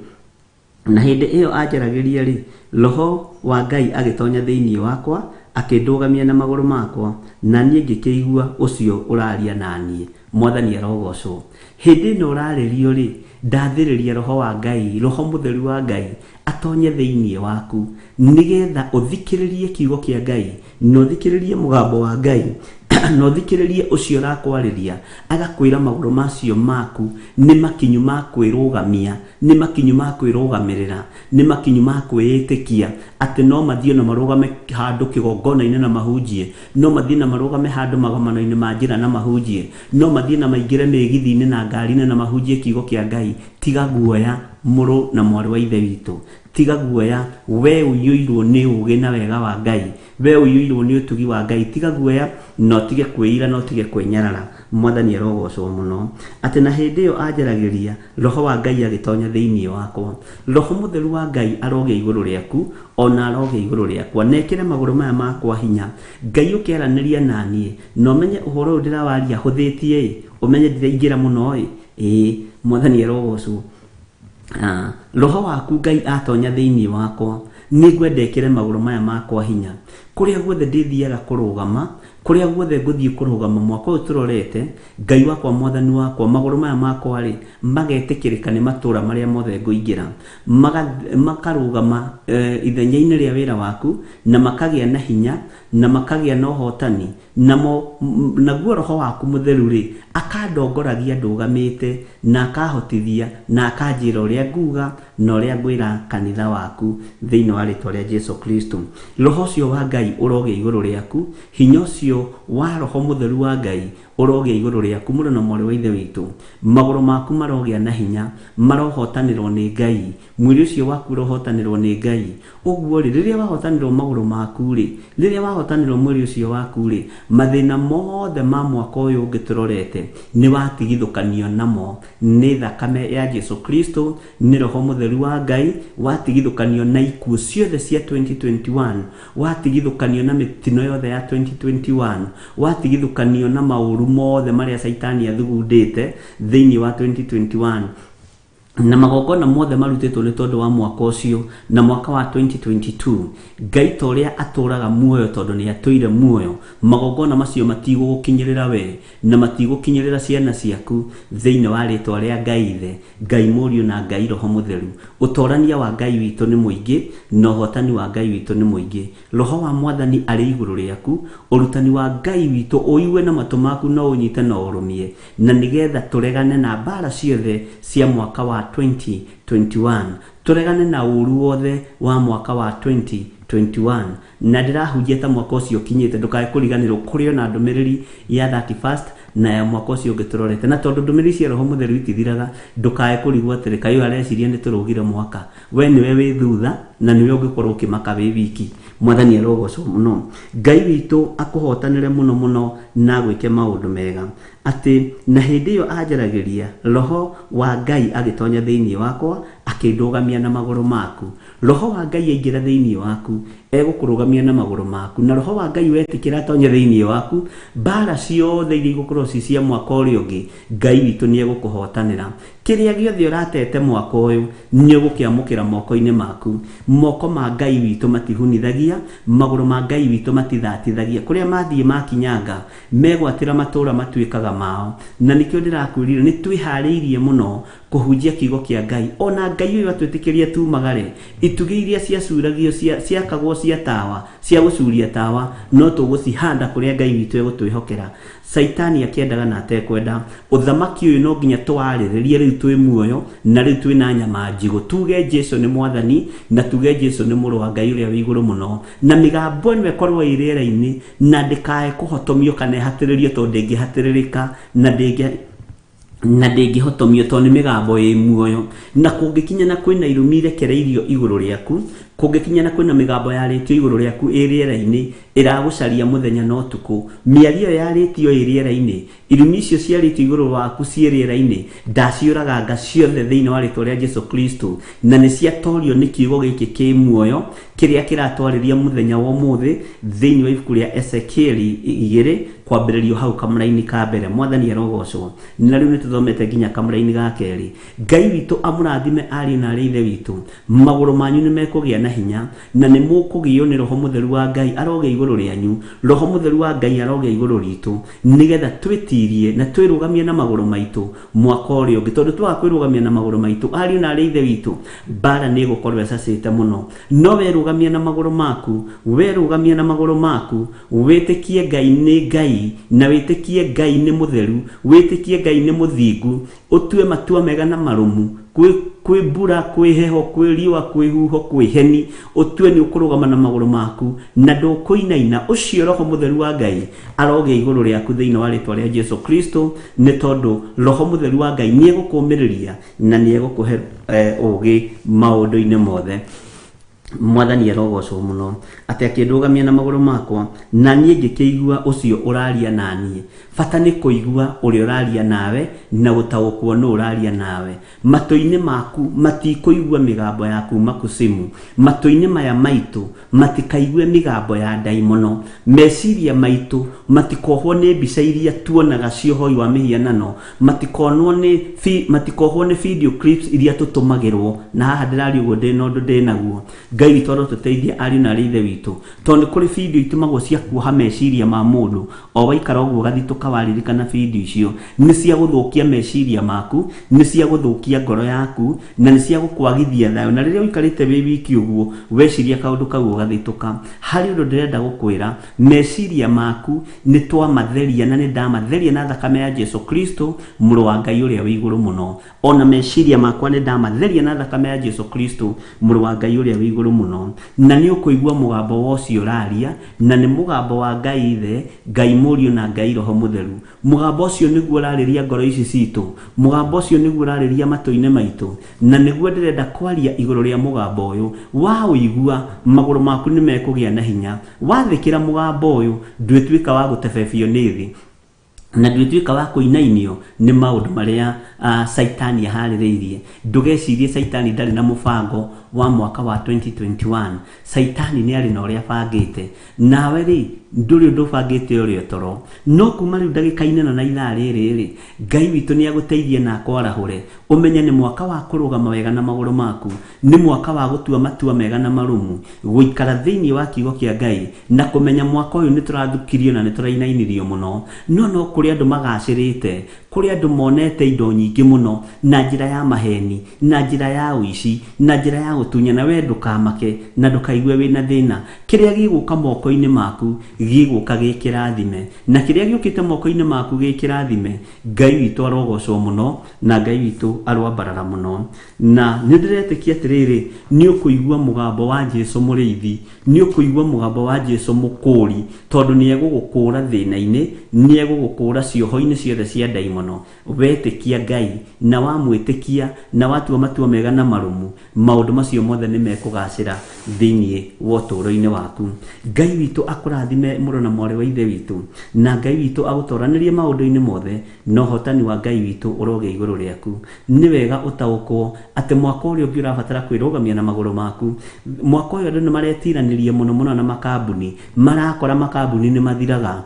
Na hĩndĩ ĩyo anjaragĩria rĩ, Roho wa Ngai agĩtonya thĩinĩ wakwa, akĩndũgamia na magũrũ makwa, na niĩ ngĩkĩigua ũcio ũraria na niĩ. Mwathani arogocwo. Hĩndĩ ĩno ũrarĩrio rĩ, ndathĩrĩria Roho wa Ngai, Roho Mũtheru wa Ngai, atonye thĩinĩ waku, nĩgetha ũthikĩrĩrie kiugo kĩa Ngai, na ũthikĩrĩrie mũgambo wa Ngai, na ũthikĩrĩrie ũcio ũrakwarĩria, agakwĩra magũrũ macio maku nĩ makinyu ma kwĩrũgamia, nĩ makinyu ma kwĩrũgamĩrĩra, nĩ makinyu ma kwĩĩtĩkia, atĩ no mathiĩ na marũgame handũ kĩgongona-inĩ na mahunjie, no mathiĩ na marũgame handũ magomano-inĩ ma njĩra na mahunjie, no mathiĩ na maingĩre mĩgithi-inĩ na ngari-inĩ na mahunjie kiugo kĩa Ngai. Tiga guoya, mũrũ na mwarĩ wa Ithe witũ. Tiga guoya, we ũiyũirwo nĩ ũũgĩ na wega wa Ngai, we ũiyũirwo nĩ ũtugi wa Ngai. Tiga guoya na ũtige kwĩira na ũtige kwĩnyarara. Mwathani arogocwo mũno. Atĩ na hĩndĩ ĩyo anjaragĩria, Roho wa Ngai agĩtonya thĩinĩ wakwa. Roho Mũtheru wa Ngai arogĩa igũrũ rĩaku, ona arogĩa igũrũ rĩakwa, na ekĩre magũrũ maya makwa hinya. Ngai ũkĩaranĩria na niĩ, na ũmenye ũhoro ũyũ ndĩrawaria hũthĩtie-ĩ, ũmenye ndiraingĩra mũno-ĩ. Ĩĩ, Mwathani arogocwo. Roho waku Ngai atonya thĩinĩ wakwa, nĩngwenda ĩkĩre magũrũ maya makwa hinya. Kũrĩa guothe ndĩthiaga kũrũgama, kũrĩa guothe ngũthiĩ kũrũgama mwaka ũyũ tũrorete, Ngai wakwa, Mwathani wakwa, magũrũ maya makwa rĩ, magetĩkĩrĩka nĩ matũũra marĩa mothe ngũingĩra. Makarũgama ithenya-inĩ rĩa wĩra waku, na makagĩa na hinya, na makagĩa na ũhotani, namo naguo Roho waku Mũtheru rĩ, akandongoragia ndũgamĩte, na akahotithia, na akanjĩra ũrĩa nguga, na ũrĩa ngwĩra kanitha waku thĩinĩ wa rĩtwa rĩa Jesu Kristo. Roho ũcio wa Ngai ũrogĩa igũrũ rĩaku, hinya ũcio wa Roho Mũtheru wa Ngai ũrogĩa igũrũ rĩaku, mũrũ na mwarĩ wa Ithe witũ. Magũrũ maku marogĩa na hinya, marohotanĩrwo nĩ Ngai, mwĩrĩ ũcio waku ũrohotanĩrwo nĩ Ngai. Ũguo rĩ, rĩrĩa wahotanĩrwo magũrũ maku rĩ, rĩrĩa wahotanĩrwo mwĩrĩ ũcio waku rĩ, mathĩna mothe ma mwaka ũyũ ũngĩ tũrorete nĩ watigithũkanio namo nĩ thakame ya Jesu Kristo, nĩ Roho Mũtheru wa Ngai, watigithũkanio na ikuũ ciothe cia 2021, watigithũkanio na mĩtino yothe ya 2021, watigithũkanio na maũru mothe marĩa Caitani athugundĩte thĩinĩ wa 2021, na magongona mothe marutĩtwo nĩ tondũ wa mwaka ũcio na mwaka wa 2022. Ngai ta ũrĩa atũũraga muoyo, tondũ nĩ atũire muoyo, magongona macio matigũgũkinyĩrĩra we na matigũkinyĩrĩra ciana ciaku thĩinĩ wa rĩtwa rĩa Ngai Ithe, Ngai Mũriũ na Ngai Roho Mũtheru. Ũtorania wa Ngai witũ nĩ mũingĩ na ũhotani wa Ngai witũ nĩ mũingĩ. Roho wa Mwathani arĩ igũrũ rĩaku, ũrutani wa Ngai witũ ũigue na matũ maku na ũnyite na ũrũmie, na nĩgetha tũregane na mbara ciothe cia mwaka wa 2021, tũregane na ũru wothe wa mwaka wa 2021. Na ndĩrahunjia ta mwaka ũcio ũkinyĩte, ndũkae kũriganĩrwo kũrĩ ona ndũmĩrĩri ya 31st na ya mwaka ũcio ũngĩ tũrorete. Na tondũ ndũmĩrĩri cia Roho Mũtheru itithiraga, ndũkae kũrigwo atĩrĩ, kaĩ ũyũ areciria nĩ tũrũgire mwaka. We nĩwe wĩ thutha na nĩwe ũngĩkorwo ũkĩmaka wĩ wiki. Mwathani arogocwo mũno. Ngai witũ akũhotanĩre mũno mũno na agwĩke maũndũ mega. Atĩ na hĩndĩ ĩyo anjaragĩria, Roho wa Ngai agĩtonya thĩinĩ wakwa, akĩndũgamia na magũrũ maku. Roho wa Ngai aingĩra thĩinĩ waku, egũkũrũgamia na magũrũ maku. Na Roho wa Ngai wetĩkĩra atonye thĩinĩ waku, mbara ciothe iria igũkorwo ci cia mwaka ũrĩa ũngĩ, Ngai witũ nĩ egũkũhotanĩra. Kĩrĩa gĩothe ũratete mwaka ũyũ, nĩ ũgũkĩamũkĩra moko-inĩ maku. Moko ma Ngai witũ matihunithagia, magũrũ ma Ngai witũ matithatithagia. Kũrĩa mathiĩ makinyanga, megwatĩra matũũra matuĩkaga mao. Na nĩkĩo ndĩrakwĩrire nĩ twĩharĩirie mũno kũhunjia kiugo kĩa Ngai. Ona Ngai ũyũ atwĩtĩkĩria tumagare, itugĩ iria ciacuragio ciakagwo cia tawa, cia gũcuria tawa, no tũgũcihanda kũrĩa Ngai witũ egũtwĩhokera. Caitani akĩendaga na atekwenda, ũthamaki ũyũ no nginya tũwarĩrĩrie rĩu twĩ muoyo na rĩu twĩ na nyama njigũ, tuge Jesu nĩ mwathani na tuge Jesu nĩ mũrũ wa Ngai ũrĩa wĩ igũrũ mũno, na mĩgambo ĩno ĩkorwo ĩ rĩera-inĩ na ndĩkae kũhotomio kana ĩhatĩrĩrio, tondũ ndĩngĩhatĩrĩrĩka na ndĩngĩ na ndĩngĩhotomio tondũ nĩ mĩgambo ĩ muoyo. Na kũngĩkinya na kwĩna irumi irekereirio igũrũ rĩaku, kũngĩkinya na kwĩna mĩgambo yarĩtio igũrũ rĩaku ĩ rĩera-inĩ ĩragũcaria mũthenya na ũtukũ, mĩario ĩyo yarĩtio ĩ rĩera-inĩ, irumi icio ciarĩtio igũrũ waku ciĩ rĩera-inĩ, ndaciũraganga ciothe thĩinĩ wa rĩtwa rĩa Jesu Kristo, na nĩ ciatorio nĩ kiugo gĩkĩ kĩ muoyo kĩrĩa kĩratwarĩria mũthenya wa ũmũthĩ thĩinĩ wa ibuku rĩa Ezekieli 2 kwambĩrĩrio hau kamũraini ka mbere. Mwathani arogocwo. Na rĩu nĩ tũthomete nginya kamũraini ga kerĩ. Ngai witũ amũrathime ariũ na arĩ ithe witũ, magũrũ manyu nĩ mekũgĩa na hinya na nĩ mũkũgĩo nĩ Roho Mũtheru wa Ngai arogĩa igũrũ rĩanyu. Roho Mũtheru wa Ngai arogĩa igũrũ ritũ nĩgetha twĩtirie na twĩrũgamie na magũrũ maitũ mwaka ũrĩa ũngĩ, tondũ twaga kwĩrũgamia na magũrũ maitũ, ariũ na arĩ ithe witũ, mbara nĩ ĩgũkorwo ĩcacĩte mũno. No werũgamia na magũrũ maku, werũgamia na magũrũ maku, wĩtĩkie Ngai nĩ Ngai, na wĩtĩkie Ngai nĩ mũtheru, wĩtĩkie Ngai nĩ mũthingu, ũtue matua mega na marũmu, kwĩ mbura, kwĩ heho, kwĩ riũa, kwĩ huho, kwĩ heni, ũtue nĩ ũkũrũgama na magũrũ maku na ndũkũinaina. Ũcio Roho Mũtheru wa Ngai arogĩa igũrũ rĩaku thĩinĩ wa rĩtwa rĩa Jesu Kristo, nĩ tondũ Roho Mũtheru wa Ngai nĩ egũkũũmĩrĩria na nĩ egũkũhe ũũgĩ maũndũ-inĩ mothe. Mwathani arogocwo mũno atĩ akĩndũgamia na magũrũ makwa, na niĩ ngĩkĩigua ũcio ũraria na niĩ. Bata nĩ kũigua ũrĩa ũraria nawe na gũtaũkwo nũ ũraria nawe. Matũ-inĩ maku matikũigua mĩgambo ya kuma kusimu, matũ-inĩ maya maitũ matikaigue mĩgambo ya ndaimono, meciria maitũ matikohwo nĩ mbica iria tuonaga cia ũhoi wa mĩhianano, matikonwo nĩ matikohwo nĩ video clips iria tũtũmagĩrwo. Na haha ndĩraria ũguo ndĩ na ũndũ ndĩ naguo. Ngai witũ arotũteithia ariũ na arĩ ithe witũ, tondũ nĩ kũrĩ video itũmagwo cia kuoha meciria ma mũndũ. O waikara ũguo ũgathitũka waririkana video icio, nĩ cia gũthũkia meciria maku, nĩ cia gũthũkia ngoro yaku, na nĩ cia gũkwagithia thayũ. Na rĩrĩa ũikarĩte wĩ wiki ũguo, weciria kaũndũ kau ũgathitũka. Harĩ ũndũ ndĩrenda gũkwĩra, meciria maku nĩ twamatheria na nĩ ndamatheria na thakame ya Jesu Kristo, mũrũ wa Ngai ũrĩa wĩ igũrũ mũno. Ona meciria makwa nĩ ndamatheria na thakame ya Jesu Kristo, mũrũ wa Ngai ũrĩa wĩ igũrũ mũno. Na nĩ ũkũigua mũgambo wa ũcio ũraria, na nĩ mũgambo wa Ngai Ithe, Ngai Mũriũ na Ngai Roho Mũtheru. Mũgambo ũcio nĩguo ũrarĩria ngoro ici citũ, mũgambo ũcio nĩguo ũrarĩria matũ-inĩ maitũ, na nĩguo ndĩrenda kwaria igũrũ rĩa mũgambo ũyũ. Waũigua, magũrũ maku nĩ mekũgĩa na hinya. Wathĩkĩra mũgambo ũyũ, ndwĩtuĩka wa gũtebebio nĩ thĩ, na ndwĩtuĩka wa kũinainio nĩ maũndũ marĩa Caitani aharĩrĩirie. Ndũgecirie Caitani ndarĩ na mũbango wa mwaka wa 2021. Caitani nĩ arĩ na ũrĩa abangĩte. Nawe rĩ, ndũrĩ ũndũ ũbangĩte ũrĩa toro. No kuma rĩu ndagĩka-inĩ ĩno na ithaa rĩrĩ rĩ, Ngai witũ nĩ agũteithie na akwarahũre. Ũmenye nĩ mwaka wa kũrũgama wega na magũrũ maku, nĩ mwaka wa gũtua matua mega na marũmu, gũikara thĩinĩ wa kiugo kĩa Ngai, na kũmenya mwaka ũyũ nĩ tũrathukirio na nĩ tũrainainirio mũno. No no kũrĩ andũ magacĩrĩte, kũrĩ andũ monete indo nyingĩ mũno na njĩra ya maheni, na njĩra ya ũici, na njĩra ya gũtunyana. We ndũkamake na ndũkaigue wĩna thĩna. Kĩrĩa gĩgũka moko-inĩ maku gĩgũka gĩ kĩrathime, na kĩrĩa gĩũkĩte moko-inĩ maku gĩ kĩrathime. Ngai witũ arogocwo mũno na Ngai witũ aroambarara mũno. Na nĩ ndĩretĩkia atĩrĩrĩ, nĩ ũkũigua mũgambo wa Jesu mũrĩithi, nĩ ũkũigua mũgambo wa Jesu mũkũũri, tondũ nĩ egũgũkũũra thĩna-inĩ, nĩ egũgũkũũra cioho-inĩ ciothe cia ndaimono. Wetĩkia Ngai na wamwĩtĩkia na watua matua mega na marũmu, maũndũ macio mothe nĩ mekũgacĩra thĩinĩ wa ũtũũro-inĩ waku. Ngai witũ akũrathime mũrũ na mwarĩ wa ithe witũ, na Ngai witũ agũtoranĩrie maũndũ-inĩ mothe, na ũhotani wa Ngai witũ ũrogĩa igũrũ rĩaku. Nĩ wega ũtaũkwo atĩ mwaka ũrĩa ũngĩ ũrabatara kwĩrũgamia na magũrũ maku. Mwaka ũyũ andũ nĩ maretiranĩria mũno mũno na makambuni, marakora makambuni nĩ mathiraga.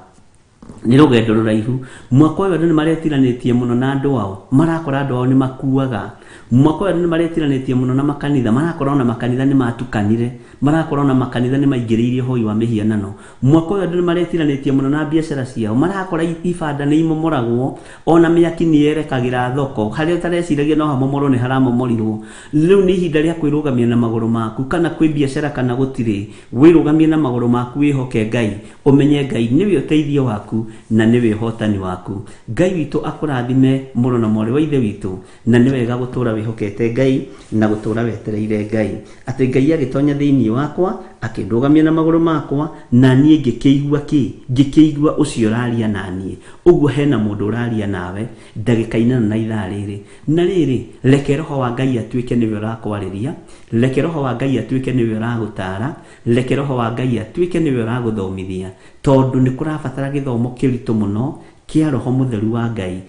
Nĩ rũgendo rũraihu. Mwaka ũyũ andũ nĩ maretiranĩtie mũno na andũ ao, marakora andũ ao nĩ makuaga. Mwaka ũyũ andũ nĩ maretiranĩtie mũno na makanitha, marakora ona makanitha nĩ matukanire, marakora ona makanitha nĩ maingĩrĩirie ũhoi wa mĩhianano. Mwaka ũyũ andũ nĩ maretiranĩtie mũno na biacara ciao, marakora ibanda nĩ imomoragwo, ona mĩaki nĩ yerekagĩra thoko, harĩa ũtareciragia no hamomorwo nĩ haramomorirwo. Rĩu nĩ ihinda rĩa kwĩrũgamia na magũrũ maku, kana kwĩ biacara kana gũtirĩ, wĩrũgamie na magũrũ maku, wĩhoke Ngai, ũmenye Ngai nĩwe ũteithio waku. na nĩwe ũhotani waku. Ngai witũ akũrathime mũrũ na mwarĩ wa ithe witũ, na nĩ wega gũtũra wĩhokete Ngai na gũtũra wetereire Ngai, atĩ Ngai agĩtonya thĩinĩ wakwa akĩndũgamia na magũrũ makwa, na niĩ ngĩkĩigua kĩ? Ngĩkĩigua ũcio ũraria na niĩ. Ũguo hena mũndũ ũraria nawe ndagĩka inana na ithaa rĩrĩ. Na rĩrĩ, reke roho wa Ngai atuĩke nĩwe ũrakwarĩria, reke roho wa Ngai atuĩke nĩwe ũragũtara, reke roho wa Ngai atuĩke nĩwe ũragũthomithia, tondũ nĩ kũrabatara gĩthomo kĩritũ mũno kĩa roho mũtheru wa Ngai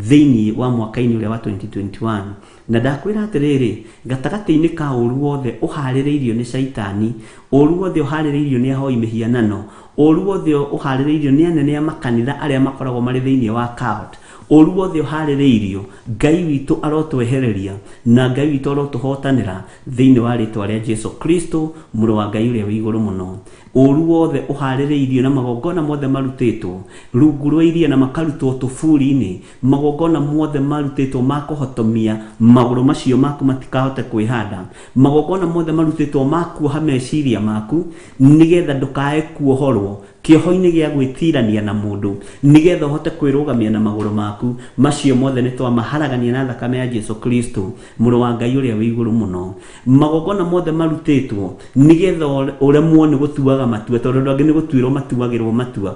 thĩinĩ wa mwaka-inĩ ũrĩa wa 2021. Na ndakwĩra atĩrĩrĩ, gatagatĩ-inĩ ka ũru wothe ũharĩrĩirio nĩ caitani, ũru wothe ũharĩrĩirio nĩ ahoi mĩhianano, ũru wothe ũharĩrĩirio nĩ anene a makanitha arĩa makoragwo marĩ thĩinĩ wa cult, ũru wothe ũharĩrĩirio, Ngai witũ arotwehereria na Ngai witũ arotũhotanĩra thĩinĩ wa rĩtwa rĩa Jesu Kristo, mũrũ wa Ngai ũrĩa wĩ igũrũ mũno. Ũru wothe ũharĩrĩirio na magongona mothe marutĩtwo rungu rwa iria na makarutwo tũburi-inĩ, magongona mothe marutĩtwo ma kũhotomia magũrũ macio maku matikahote kwĩhanda, magongona mothe marutĩtwo ma kuoha meciria maku nĩgetha ndũkae kuohorwo kĩoho-inĩ gĩa gwĩtirania na mũndũ, nĩgetha ũhote kwĩrũgamia na magũrũ maku, macio mothe nĩ twamaharagania na thakame ya Jesu Kristo, mũrũ wa Ngai ũrĩa wĩ igũrũ mũno. Magongona mothe marutĩtwo nĩgetha ũremwo nĩ gũtuaga matua, tondũ andũ angĩ nĩ gũtuĩrwo matuagĩrwo matua,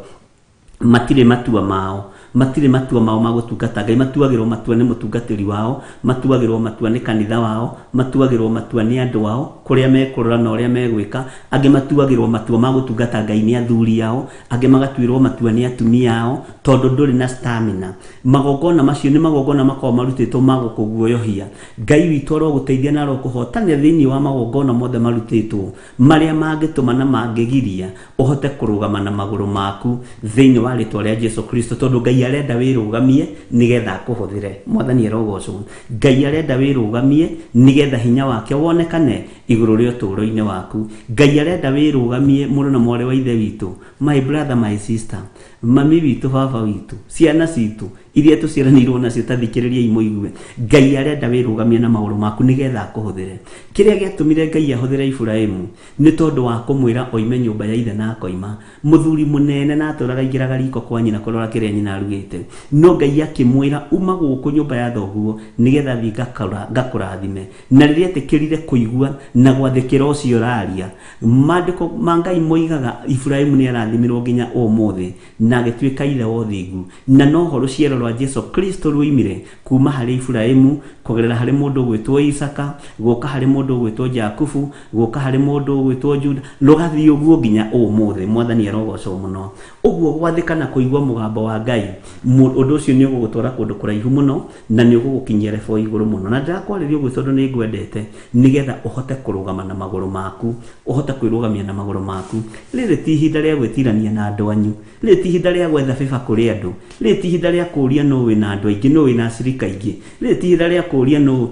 matirĩ matua mao, matirĩ matua mao ma gũtungata Ngai, matuagĩrwo matua nĩ mũtungatĩri wao, matuagĩrwo matua nĩ kanitha wao, matuagĩrwo matua nĩ andũ ao kũrĩa mekũrora na ũrĩa megwĩka, angĩ matuagĩrwo matua ma gũtungata Ngai nĩ athuri ao, angĩ magatuĩrwo matua nĩ atumia ao, tondũ ndũrĩ na stamina. Magongona macio nĩ magongona makoragwo marutĩtwo ma gũkũguoyohia. Ngai witũ arogũteithia na arokũhotanĩra thĩinĩ wa magongona mothe marutĩtwo, marĩa mangĩtũma na mangĩgiria ũhote kũrũgama na magũrũ maku thĩinĩ wa rĩtwa rĩa Jesu Kristo, tondũ Ngai arenda wĩrũgamie nĩgetha akũhũthĩre. Mwathani arogocwo. Ngai arenda wĩrũgamie nĩgetha hinya wake wonekane igũrũ rĩa ũtũũro-inĩ waku. Ngai arenda wĩrũgamie mũrũ na mwarĩ wa ithe witũ, my brother, my sister, mami witũ, baba witũ, ciana citũ iria tũciaranĩirwo nacio, ta thikĩrĩriai mũigue. Ngai arenda wĩrũgamie na magũrũ maku nĩgetha akũhũthĩre. Kĩrĩa gĩatũmire Ngai ahũthĩre Iburahĩmu nĩ tondũ wa kũmwĩra oime nyũmba ya ithe na akoima. Mũthuri mũnene na atũraga aingĩraga riko kwa nyina kũrora kĩrĩa nyina arugĩte. No Ngai akĩmwĩra uma gũkũ nyũmba ya thoguo nĩgetha thiĩ ngakũrathime. Na rĩrĩa etĩkĩrire kũigua na gwathĩkĩra ũcio ũraria, maandĩko ma Ngai moigaga Iburahĩmu nĩ arathimirwo nginya ũmũthĩ na agĩtuĩka ithe wa ũthingu. Na noho rũciaro rwa Jesu Kristo ruoimire kuma harĩ Iburahĩmu kũgerera harĩ mũndũ ũgwĩtwo Isaka, gũka harĩ mũndũ ũgwĩtwo Jakubu, gũka harĩ mũndũ ũgwĩtwo Juda, rũgathiĩ ũguo nginya ũmũthĩ. Mwathani arogocwo mũno. Ũguo gwathĩka na kũigua mũgambo wa Ngai, ũndũ ũcio nĩ ũgũgũtwara kũndũ kũraihu mũno na nĩ ũgũgũkinyia level igũrũ mũno. Na ndĩrakwarĩria ũguo tondũ nĩ ngwendete, nĩgetha ũhote kũrũgama na magũrũ maku, ũhote kwĩrũgamia na magũrũ maku. Rĩrĩ ti ihinda rĩa gwĩtirania na andũ anyu, rĩrĩ ti ihinda rĩa gwetha favor kũrĩ andũ, rĩrĩ ti ihinda rĩa kũũria nũ wĩna andũ aingĩ, nũ wĩna acirika aingĩ, rĩrĩ ti ihinda rĩa kũũria nũ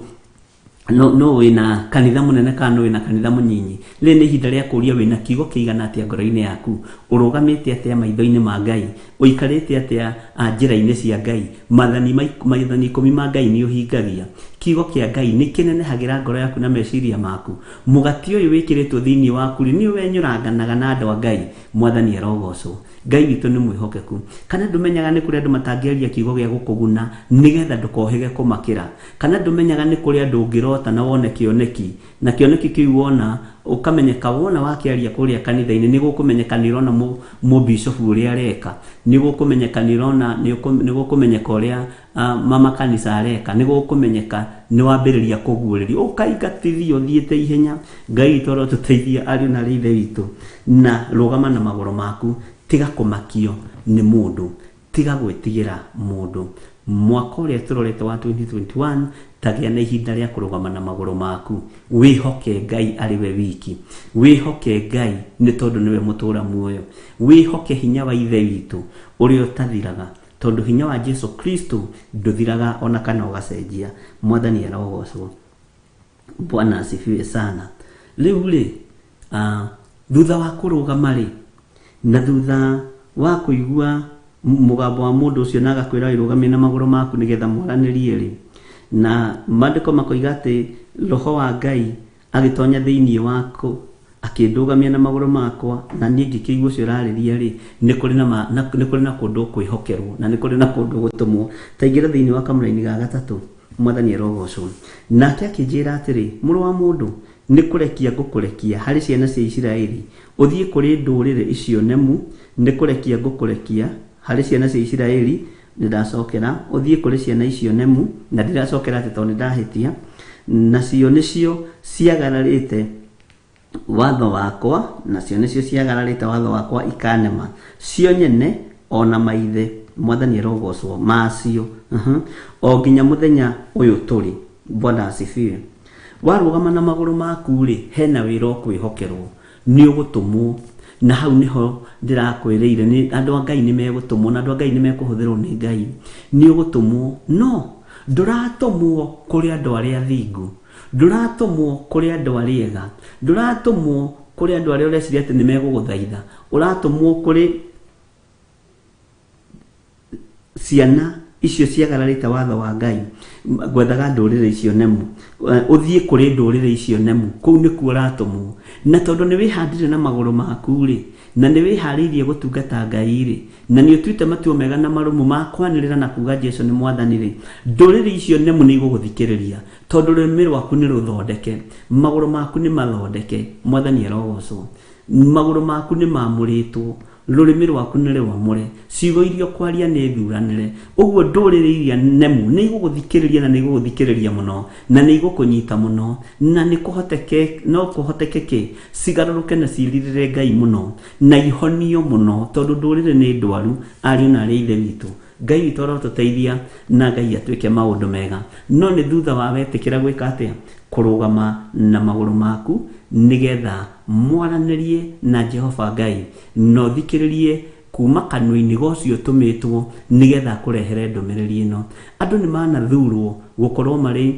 wĩna kanitha mũnene kana nũ wĩna kanitha mũnyinyi. Rĩrĩ nĩ ihinda rĩa kũũria wĩna kiugo kĩigana atĩa ngoro-inĩ yaku, ũrũgamĩte atĩa maitho-inĩ ma Ngai, ũikarĩte atĩa njĩra-inĩ cia Ngai, maathani ikũmi ma Ngai nĩ ũhingagia. Kiugo kĩa Ngai nĩ kĩnenehagĩra ngoro yaku na meciria maku. Mũgati ũyũ wĩkĩrĩtwo thĩinĩ waku rĩ, nĩ wenyũranganaga na andũ a Ngai. Mwathani arogocwo. Ngai witũ nĩ mwĩhokeku. Kana ndũmenyaga nĩ kũrĩ andũ matangĩaria kiugo gĩa gũkũguna nĩgetha ndũkohĩge kũmakĩra. Kana ndũmenyaga nĩ kũrĩ andũ ũngĩrota na wone kĩoneki, na kĩoneki kĩu wona ũkamenyeka wona wakĩaria kũrĩa kanitha-inĩ nĩ gũkũmenyeka nĩ ũrona mũbicobu ũrĩa areka, nĩ gũkũmenyeka nĩ ũrona, nĩ gũkũmenyeka ũrĩa mama kanitha areka, nĩ gũkũmenyeka nĩ wambĩrĩria kũguũrĩrio, ũkaingatithio ũthiĩte ihenya. Ngai witũ arotũteithia ariũ na arĩ ithe witũ, na rũgama na magũrũ maku, tiga kũmakio nĩ mũndũ, tiga gwĩtigĩra mũndũ. Mwaka ũrĩa tũrorete wa 2021, tagĩa na ihinda rĩa kũrũgama na magũrũ maku, wĩhoke Ngai arĩ we wiki, wĩhoke Ngai nĩ tondũ nĩwe mũtũũra muoyo, wĩhoke hinya wa ithe witũ ũrĩa ũtathiraga, tondũ hinya wa Jesu Kristo ndũthiraga ona kana ũgacenjia. Mwathani arogocwo. Bwana asifiwe sana. Rĩu rĩ, thutha wa kũrũgama rĩ, na thutha wa kũigua mũgambo wa mũndũ ũcio na agakwĩra wĩrũgamie na magũrũ maku nĩgetha mwaranĩrie rĩ, na maandĩko makoiga atĩ roho wa Ngai agĩtonya thĩinĩ waku, Akĩndũgamia na magũrũ makwa, na niĩ ngĩkĩigua ũcio ũrarĩria rĩ, nĩ kũrĩ na ma, na, nĩ kũrĩ na kũndũ kwĩhokerwo, na nĩ kũrĩ na kũndũ gũtũmwo. Ta ingĩra thĩinĩ wa kamũraini ga gatatũ, Mwathani arogocwo. Nake akĩnjĩra atĩrĩ, Mũrũ wa mũndũ, nĩ kũrekia ngũkũrekia harĩ ciana cia Isiraeli, ũthiĩ kũrĩ ndũrĩrĩ icio nemu, nĩ kũrekia ngũkũrekia harĩ ciana cia Isiraeli, nĩ ndacokera, ũthiĩ kũrĩ ciana icio nemu, na ndiracokera atĩ tondũ nĩ ndahĩtia, nacio nĩcio ciagararĩte watho wakwa, nacio nĩcio ciagararĩte watho wakwa ikanema, cio nyene ona maithe, Mwathani arogocwo, macio, o nginya mũthenya ũyũ tũrĩ. Bwana asifiwe. Warũgama na magũrũ maku rĩ, hena wĩra ũkwĩhokerwo, nĩ ũgũtũmwo, na hau nĩho ndĩrakwĩrĩire, nĩ andũ a Ngai nĩ megũtũmwo, na andũ a Ngai nĩ mekũhũthĩrwo nĩ Ngai. Nĩ ũgũtũmwo, no ndũratũmwo kũrĩ andũ arĩa athingu, ndũratũmwo kũrĩ andũ arĩa ega, ndũratũmwo kũrĩ andũ arĩa ũreciria atĩ nĩ megũgũthaitha, ũratũmwo kũrĩ ciana icio ciagararĩte watho wa Ngai, ngwethaga ndũrĩrĩ icio nemu, ũthiĩ kũrĩ ndũrĩrĩ icio nemu, kũu nĩkuo ũratũmwo. Na tondũ nĩ wĩhandire na magũrũ maku rĩ, na nĩ wĩharĩirie gũtungata Ngai rĩ, na nĩ ũtuĩte matua mega na marũmu ma kwanĩrĩra na kuga Jesu nĩ Mwathani rĩ, ndũrĩrĩ icio nemu nĩ igũgũthikĩrĩria, tondũ rũrĩmĩ rwaku nĩ rũthondeke, magũrũ maku nĩ mathondeke. Mwathani arogocwo. Magũrũ maku nĩ mamũrĩtwo, rũrĩmĩ rwaku nĩ rwamũre, ciugo iria ũkwaria nĩ thuranĩre. Ũguo ndũrĩrĩ iria nemu nĩ igũgũthikĩrĩria, na nĩ igũgũthikĩrĩria mũno, na nĩ igũkũnyita mũno, na nĩ kũhoteke, no kũhotekeke cigarũrũke na cirirĩre Ngai mũno, na ihonio mũno, tondũ ndũrĩrĩ nĩ ndwaru, ariũ na arĩ a Ithe witũ. Ngai witũ arotũteithia na Ngai atwĩke maũndũ mega. No nĩ thutha wa wetĩkĩra gwĩka atĩa? Kũrũgama na magũrũ maku nĩgetha mwaranĩrie na Jehova Ngai, na ũthikĩrĩrie kuma kanua-inĩ ga ũcio ũtũmĩtwo nĩgetha akũrehere ndũmĩrĩri ĩno. Andũ nĩ manathurwo gũkorwo marĩ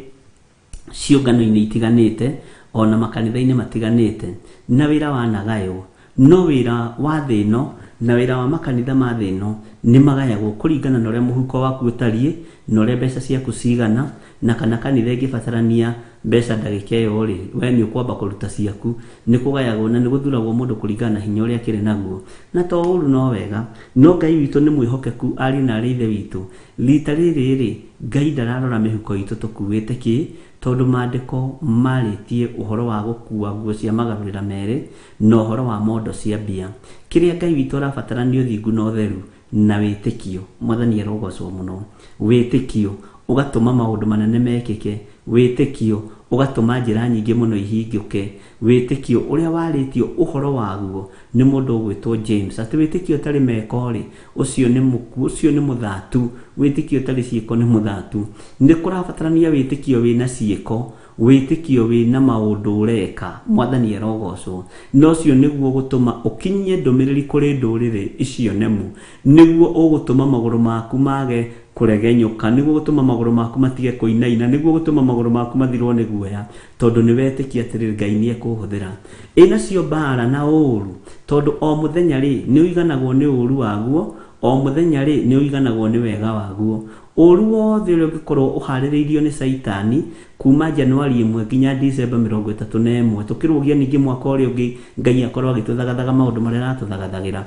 ciũngano-inĩ itiganĩte ona makanitha-inĩ matiganĩte, na wĩra wanagaywo, no wĩra wa thĩ ĩno na wĩra wa makanitha ma thĩ ĩno nĩ magayagwo kũringana na ũrĩa mũhuko waku ũtariĩ, na ũrĩa mbeca ciaku cigana, na kana kanitha ĩngĩbatarania mbeca ndagĩka ĩyo rĩ, we nĩ ũkwamba kũruta ciaku. Nĩ kũgayagwo na nĩ gũthuragwo mũndũ kũringana na hinya ũrĩa akĩrĩ naguo. Na to ũru no wega, no Ngai witũ nĩ mwĩhokeku, ariũ na arĩ Ithe witũ. Rita rĩrĩ rĩ, Ngai ndararora mĩhuko itũ tũkuĩte kĩ, tondũ maandĩko marĩtie ũhoro wa gũkua nguo cia magarũrĩra merĩ na ũhoro wa mondo cia mbia. Kĩrĩa Ngai witũ arabatara nĩ ũthingu na ũtheru na wĩtĩkio. Mwathani arogocwo mũno. Wĩtĩkio ũgatũma maũndũ manene mekĩke, wĩtĩkio ũgatũma njĩra nyingĩ mũno ihingũke, wĩtĩkio ũrĩa warĩtio ũhoro waguo nĩ mũndũ ũgwĩtwo James, atĩ wĩtĩkio ũtarĩ meko rĩ, ũcio nĩ mũkuũ, ũcio nĩ mũthatu, wĩtĩkio ũtarĩ ciĩko nĩ mũthatu. Nĩ kũrabatarania wĩtĩkio wĩna ciĩko, wĩtĩkio wĩna maũndũ ũreka. Mwathani arogocwo. Na ũcio nĩguo ũgũtũma ũkinyie ndũmĩrĩri kũrĩ ndũrĩrĩ icio nemu, nĩguo ũgũtũma magũrũ maku mage kũregenyũka, nĩguo ũgũtũma magũrũ maku matige kũinaina, nĩguo ũgũtũma magũrũ maku mathirwo nĩ guoya, tondũ nĩ wetĩkia atĩrĩrĩ Ngai nĩ ekũhũthĩra. Ĩ nacio mbara na ũũru, tondũ o mũthenya rĩ, nĩ ũiganagwo nĩ ũũru waguo, o mũthenya rĩ, nĩ ũiganagwo nĩ wega waguo. Ũũru wothe ũrĩa ũngĩkorwo ũharĩrĩirio nĩ Caitani kuma Januari 1 nginya Dicemba 31, tũkĩrũgia ningĩ mwaka ũrĩa ũngĩ Ngai akorwo agĩtũthagathaga maũndũ marĩa aratũthagathagĩra.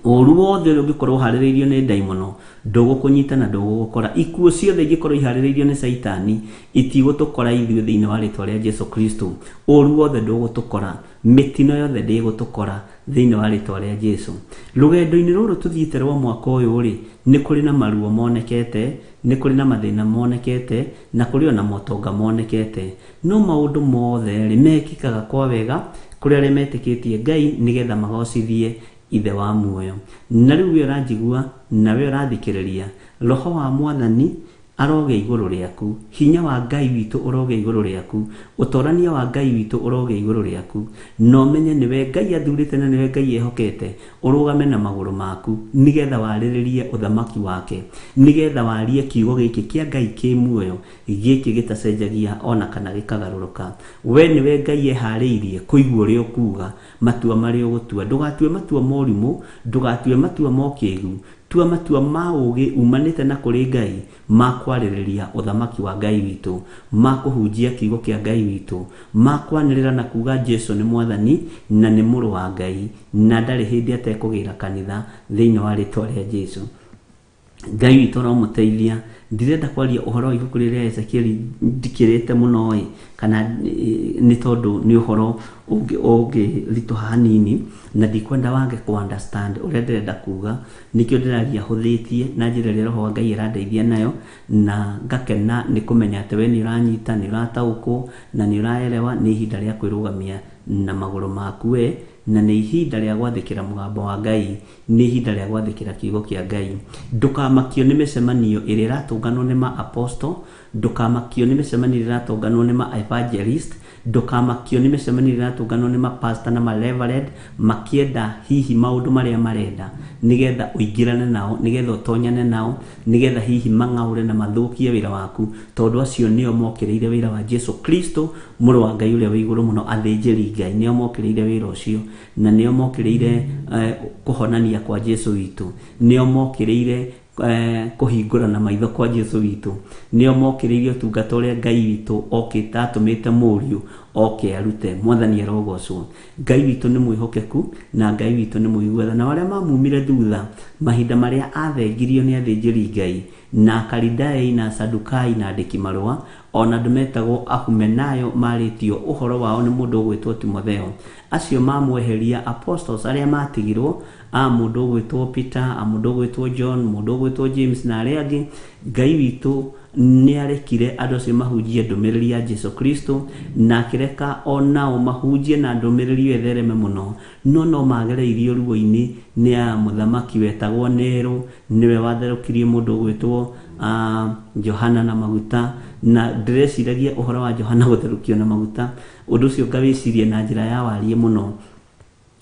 Ũũru wothe ũrĩa ũngĩkorwo ũharĩrĩirio nĩ ndaimono ndũgũkũnyita na ndũgũgũkora. Ikuũ ciothe ingĩkorwo iharĩrĩirio nĩ Caitani itigũtũkora ithuĩ thĩinĩ wa rĩtwa rĩa Jesu Kristo. Ũũru wothe ndũgũtũkora, mĩtino yothe ndĩgũtũkora thĩinĩ wa rĩtwa rĩa Jesu. Rũgendo-inĩ rũrũ tũthiĩte rwa mwaka ũyũ rĩ, nĩ kũrĩ na maruo monekete, nĩ kũrĩ na mathĩna monekete, na kũrĩ ona motonga monekete. No maũndũ mothe rĩ, mekĩkaga kwa wega kũrĩ arĩa metĩkĩtie Ngai nĩgetha magocithie Ithe wa muoyo. Na rĩu we ũranjigua na we ũrathikĩrĩria, Roho wa Mwathani arogĩa igũrũ rĩaku, hinya wa Ngai witũ ũrogĩa igũrũ rĩaku, ũtorania wa Ngai witũ ũrogĩa igũrũ rĩaku, na ũmenye nĩwe Ngai athurĩte na nĩwe Ngai ehokete, ũrũgame na magũrũ maku nĩgetha warĩrĩrie ũthamaki wake, nĩgetha warie kiugo gĩkĩ kĩa Ngai kĩ muoyo, gĩkĩ gĩtacenjagia ona kana gĩkagarũrũka. We nĩwe Ngai eharĩirie kũigua ũrĩa ũkuga, matua marĩa ũgũtua. Ndũgatue matua ma ũrimũ, ndũgatue matua ma ũkĩgu, Tua matua ma ũũgĩ umanĩte na kũrĩ Ngai ma kwarĩrĩria ũthamaki wa Ngai witũ, ma kũhunjia kiugo kĩa Ngai witũ, ma kwanĩrĩra na kuga Jesu nĩ mwathani na nĩ mũrũ wa Ngai na ndarĩ hĩndĩ atekũgĩra kanitha thĩinĩ wa rĩtwa rĩa Jesu. Ngai witũ aromũteithia. Ndirenda kwaria ũhoro wa ibuku rĩrĩa Ezekieli ndikĩrĩte mũno ĩ, kana nĩ tondũ nĩ ũhoro ũngĩritũha hanini na ndikwenda wage kũ understand ũrĩa ndĩrenda kuga. Nĩkĩo ndĩraria hũthĩtie na njĩra ĩrĩa Roho wa Ngai arandeithia nayo, na ngakena nĩ kũmenya atĩ we nĩ ũranyita, nĩ ũrataũkwo na nĩ ũraerewa. Nĩ ihinda rĩa kwĩrũgamia na magũrũ maku we, na nĩ ihinda rĩa gwathĩkĩra mũgambo wa Ngai, nĩ ihinda rĩa gwathĩkĩra kiugo kĩa Ngai. Ndũkamakio nĩ mĩcemanio ĩrĩa ĩratũnganwo nĩ ma apostle, ndũkamakio nĩ mĩcemanio ĩrĩa ĩratũnganwo nĩ ma evangelist, ndũkamakio nĩ mĩcemanio ĩrĩa ĩratũnganwo nĩ ma pastor na ma reverend makĩenda hihi maũndũ marĩa marenda nĩgetha ũingĩrane nao, nĩgetha ũtonyane nao, nĩgetha hihi mang'aũre na mathũkie wĩra waku, tondũ acio nĩo mokĩrĩire wĩra wa Jesu Kristo mũrũ wa Ngai ũrĩa wĩ igũrũ mũno. Athĩnjĩri Ngai nĩo mokĩrĩire wĩra ũcio, na nĩo mokĩrĩire kũhonania kwa Jesu witũ, nĩo mokĩrĩire kũhingũra na maitho kwa Jesu witũ, nĩo mokĩrĩire ũtungata ũrĩa Ngai witũ okĩte atũmĩte mũriũ oke arute. Mwathani arogocwo. Ngai witũ nĩ mwĩhokeku na Ngai witũ nĩ mũigua tha, na arĩa mamumire thutha mahinda marĩa athengirio nĩ athĩnjĩri Ngai na Akaridai na Sadukai na andĩki marũa, ona andũ metagwo Ahumenayo marĩtio ũhoro wao nĩ mũndũ ũgwĩtwo Timotheo. Acio mamweheria apostles arĩa matigirwo, a mũndũ ũgwĩtwo Peter, a mũndũ ũgwĩtwo John, mũndũ ũgwĩtwo James na arĩa angĩ. Ngai witũ nĩ arekire andũ acio mahunjie ndũmĩrĩri ya Jesu Kristo, na akĩreka onao mahunjie na ndũmĩrĩri ĩyo ĩthereme mũno, no no magereirio ruo-inĩ nĩ a mũthamaki wetagwo Nero, nĩwe watherũkirie mũndũ ũgwĩtwo Johana na maguta. Na ndĩreciragia ũhoro wa Johana gũtherũkio na maguta, ũndũ ũcio ngawĩciria na njĩra ya wariĩ mũno,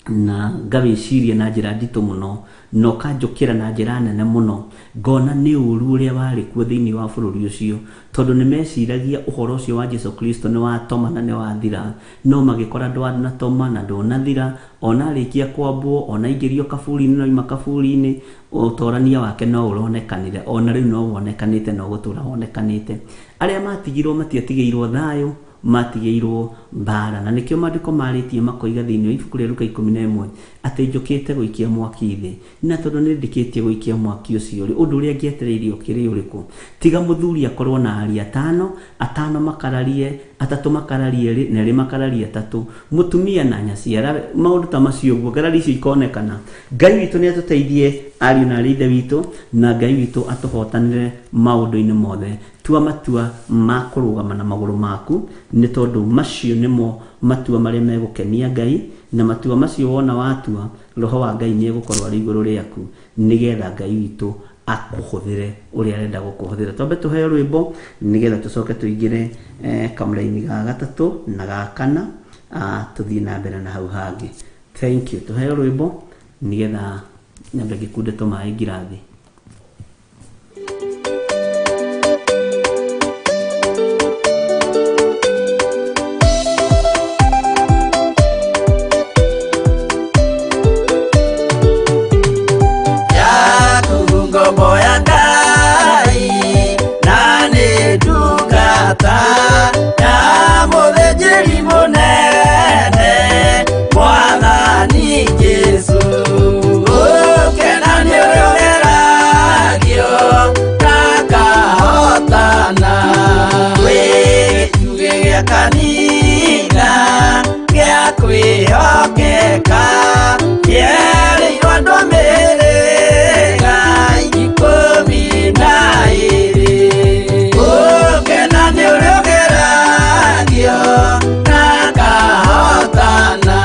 na ngawĩciria na njĩra nditũ mũno, na ũkanjũkĩra na njĩra nene mũno, ngona nĩ ũru ũrĩa warĩ kuo thĩinĩ wa bũrũri ũcio, tondũ nĩ meciragia ũhoro ũcio wa Jesu Kristo nĩ watoma na nĩ wathira, no magĩkora ndwanatoma na ndũnathira. Ona arĩkia kwambwo, ona aingĩrio kaburi-inĩ na oima kaburi-inĩ, ũtorania wake no ũronekanire, ona rĩu no wonekanĩte na ũgũtũra wonekanĩte. Arĩa matigirwo matiatigĩirwo thayũ, matigĩirwo mbara, na nĩkĩo maandĩko marĩtie makoiga thĩinĩ wa ibuku rĩa Luka 11 atĩ njũkĩte gũikia mwaki thĩ, na tondũ nĩ ndĩkĩtie gũikia mwaki ũcio rĩ, ũndũ ũrĩa ngĩetereire ũkĩrĩ ũrĩkũ? Tiga mũthuri akorwo na aria atano, atano makararie, atatũ makararie erĩ, na erĩ makararie atatũ, mũtumia na nyaciara, maũndũ ta macio ũguo, ngarari icio ikonekana. Ngai witũ nĩ atũteithie ariũ na arĩ ithe witũ, na Ngai witũ atũhotanĩre maũndũ-inĩ mothe. Tua matua ma kũrũgama na magũrũ maku, nĩ tondũ macio nĩmo matua marĩa megũkenia Ngai, na matua macio wona watua, Roho wa Ngai nĩ egũkorwo arĩ igũrũ rĩaku, nĩgetha Ngai witũ akũhũthĩre ũrĩa arenda gũkũhũthĩra. Twambe tũheo rwĩmbo nĩgetha tũcoke tũingĩre kamũraini ga gatatũ na ga kana, tũthiĩ na mbere na hau hangĩ. Thank you. Tũheo rwĩmbo nĩgetha nyambe ngĩkunde tũmaĩ ngirathi. Ngombo ya Ngai na nĩ ndungata ya mũthĩnjĩri mũnene Mwathani Jesũ. Ũkena nĩ ũrĩa ũgeragio ndakahotana, wĩ gĩtugĩ gĩa kanitha gĩa kwĩhokeka, kĩerĩirwo andũ a mĩhĩrĩga 12. Ũkena nĩ ũrĩa ũgeragio ndakahotana.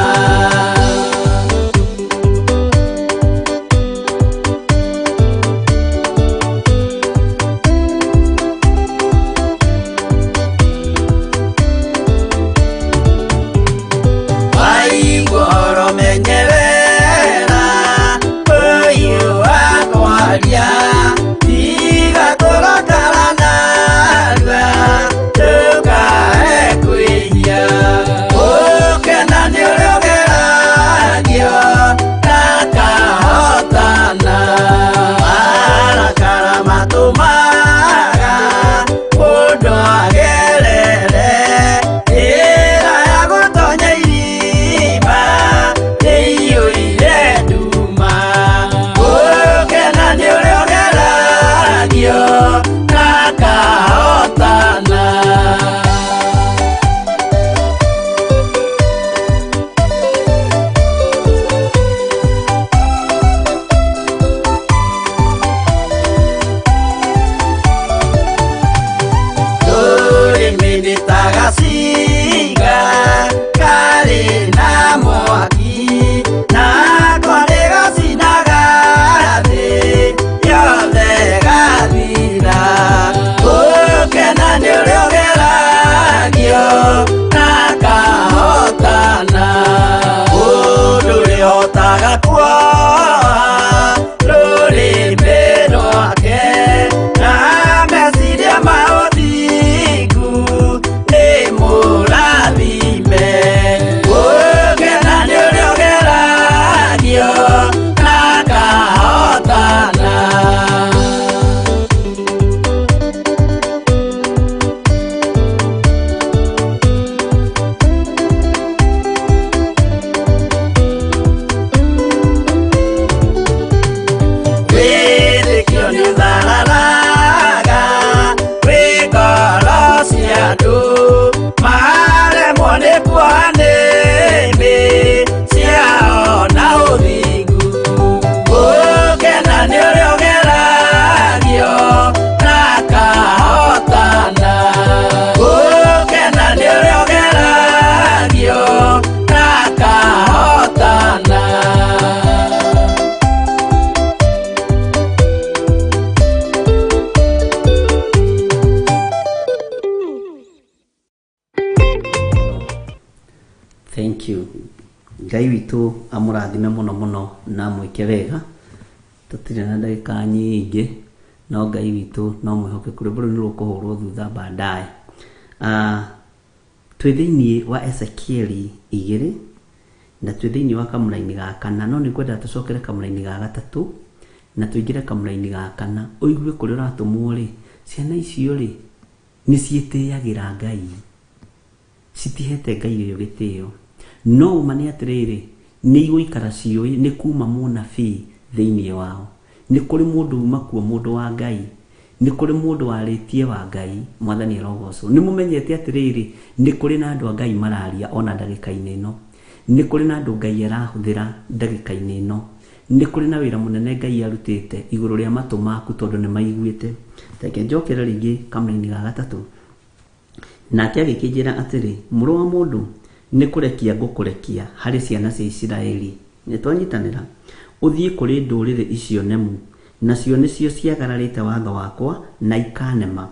Thank you. Ngai witũ amũrathime mũno mũno na amwĩke wega. Tũtirĩ na ndagĩka nyingĩ, no Ngai witũ no mwĩhokeku. Rwĩmbo rũu nĩ rũkũhũrwo thutha baadaye. Twĩ thĩinĩ wa Ezekieli 2 na twĩ thĩinĩ wa kamũraini ga kana, no nĩ ngwenda tũcokere kamũraini ga gatatũ na tũingĩre kamũraini ga kana. Ũigue kũrĩa ũratũmwo rĩ, ciana icio rĩ nĩ ciĩtĩagĩra Ngai, citihete Ngai ũyũ gĩtĩo. No ũma nĩ atĩrĩrĩ, nĩ igũikara ciũĩ nĩ kuma mũnabii thĩinĩ wao. Nĩ kũrĩ mũndũ uma kuo, mũndũ wa Ngai, nĩ kũrĩ mũndũ warĩtie wa Ngai. Mwathani arogocwo. Nĩ mũmenyete atĩrĩrĩ, nĩ kũrĩ na andũ a Ngai mararia ona ndagĩka-inĩ ĩno. Nĩ kũrĩ na andũ Ngai arahũthĩra ndagĩka-inĩ ĩno. Nĩ kũrĩ na wĩra mũnene Ngai arutĩte igũrũ rĩa matũ maku tondũ nĩ maiguĩte. Reke njokere rĩngĩ kamũraini ga gatatũ. Nake agĩkĩnjĩra atĩrĩ, mũrũ wa mũndũ, nĩ kũrekia ngũkũrekia harĩ ciana cia Isiraeli. Nĩ twanyitanĩra. Ũthiĩ kũrĩ ndũrĩrĩ icio nemu, nacio nĩcio ciagararĩte watho wakwa na ikanema,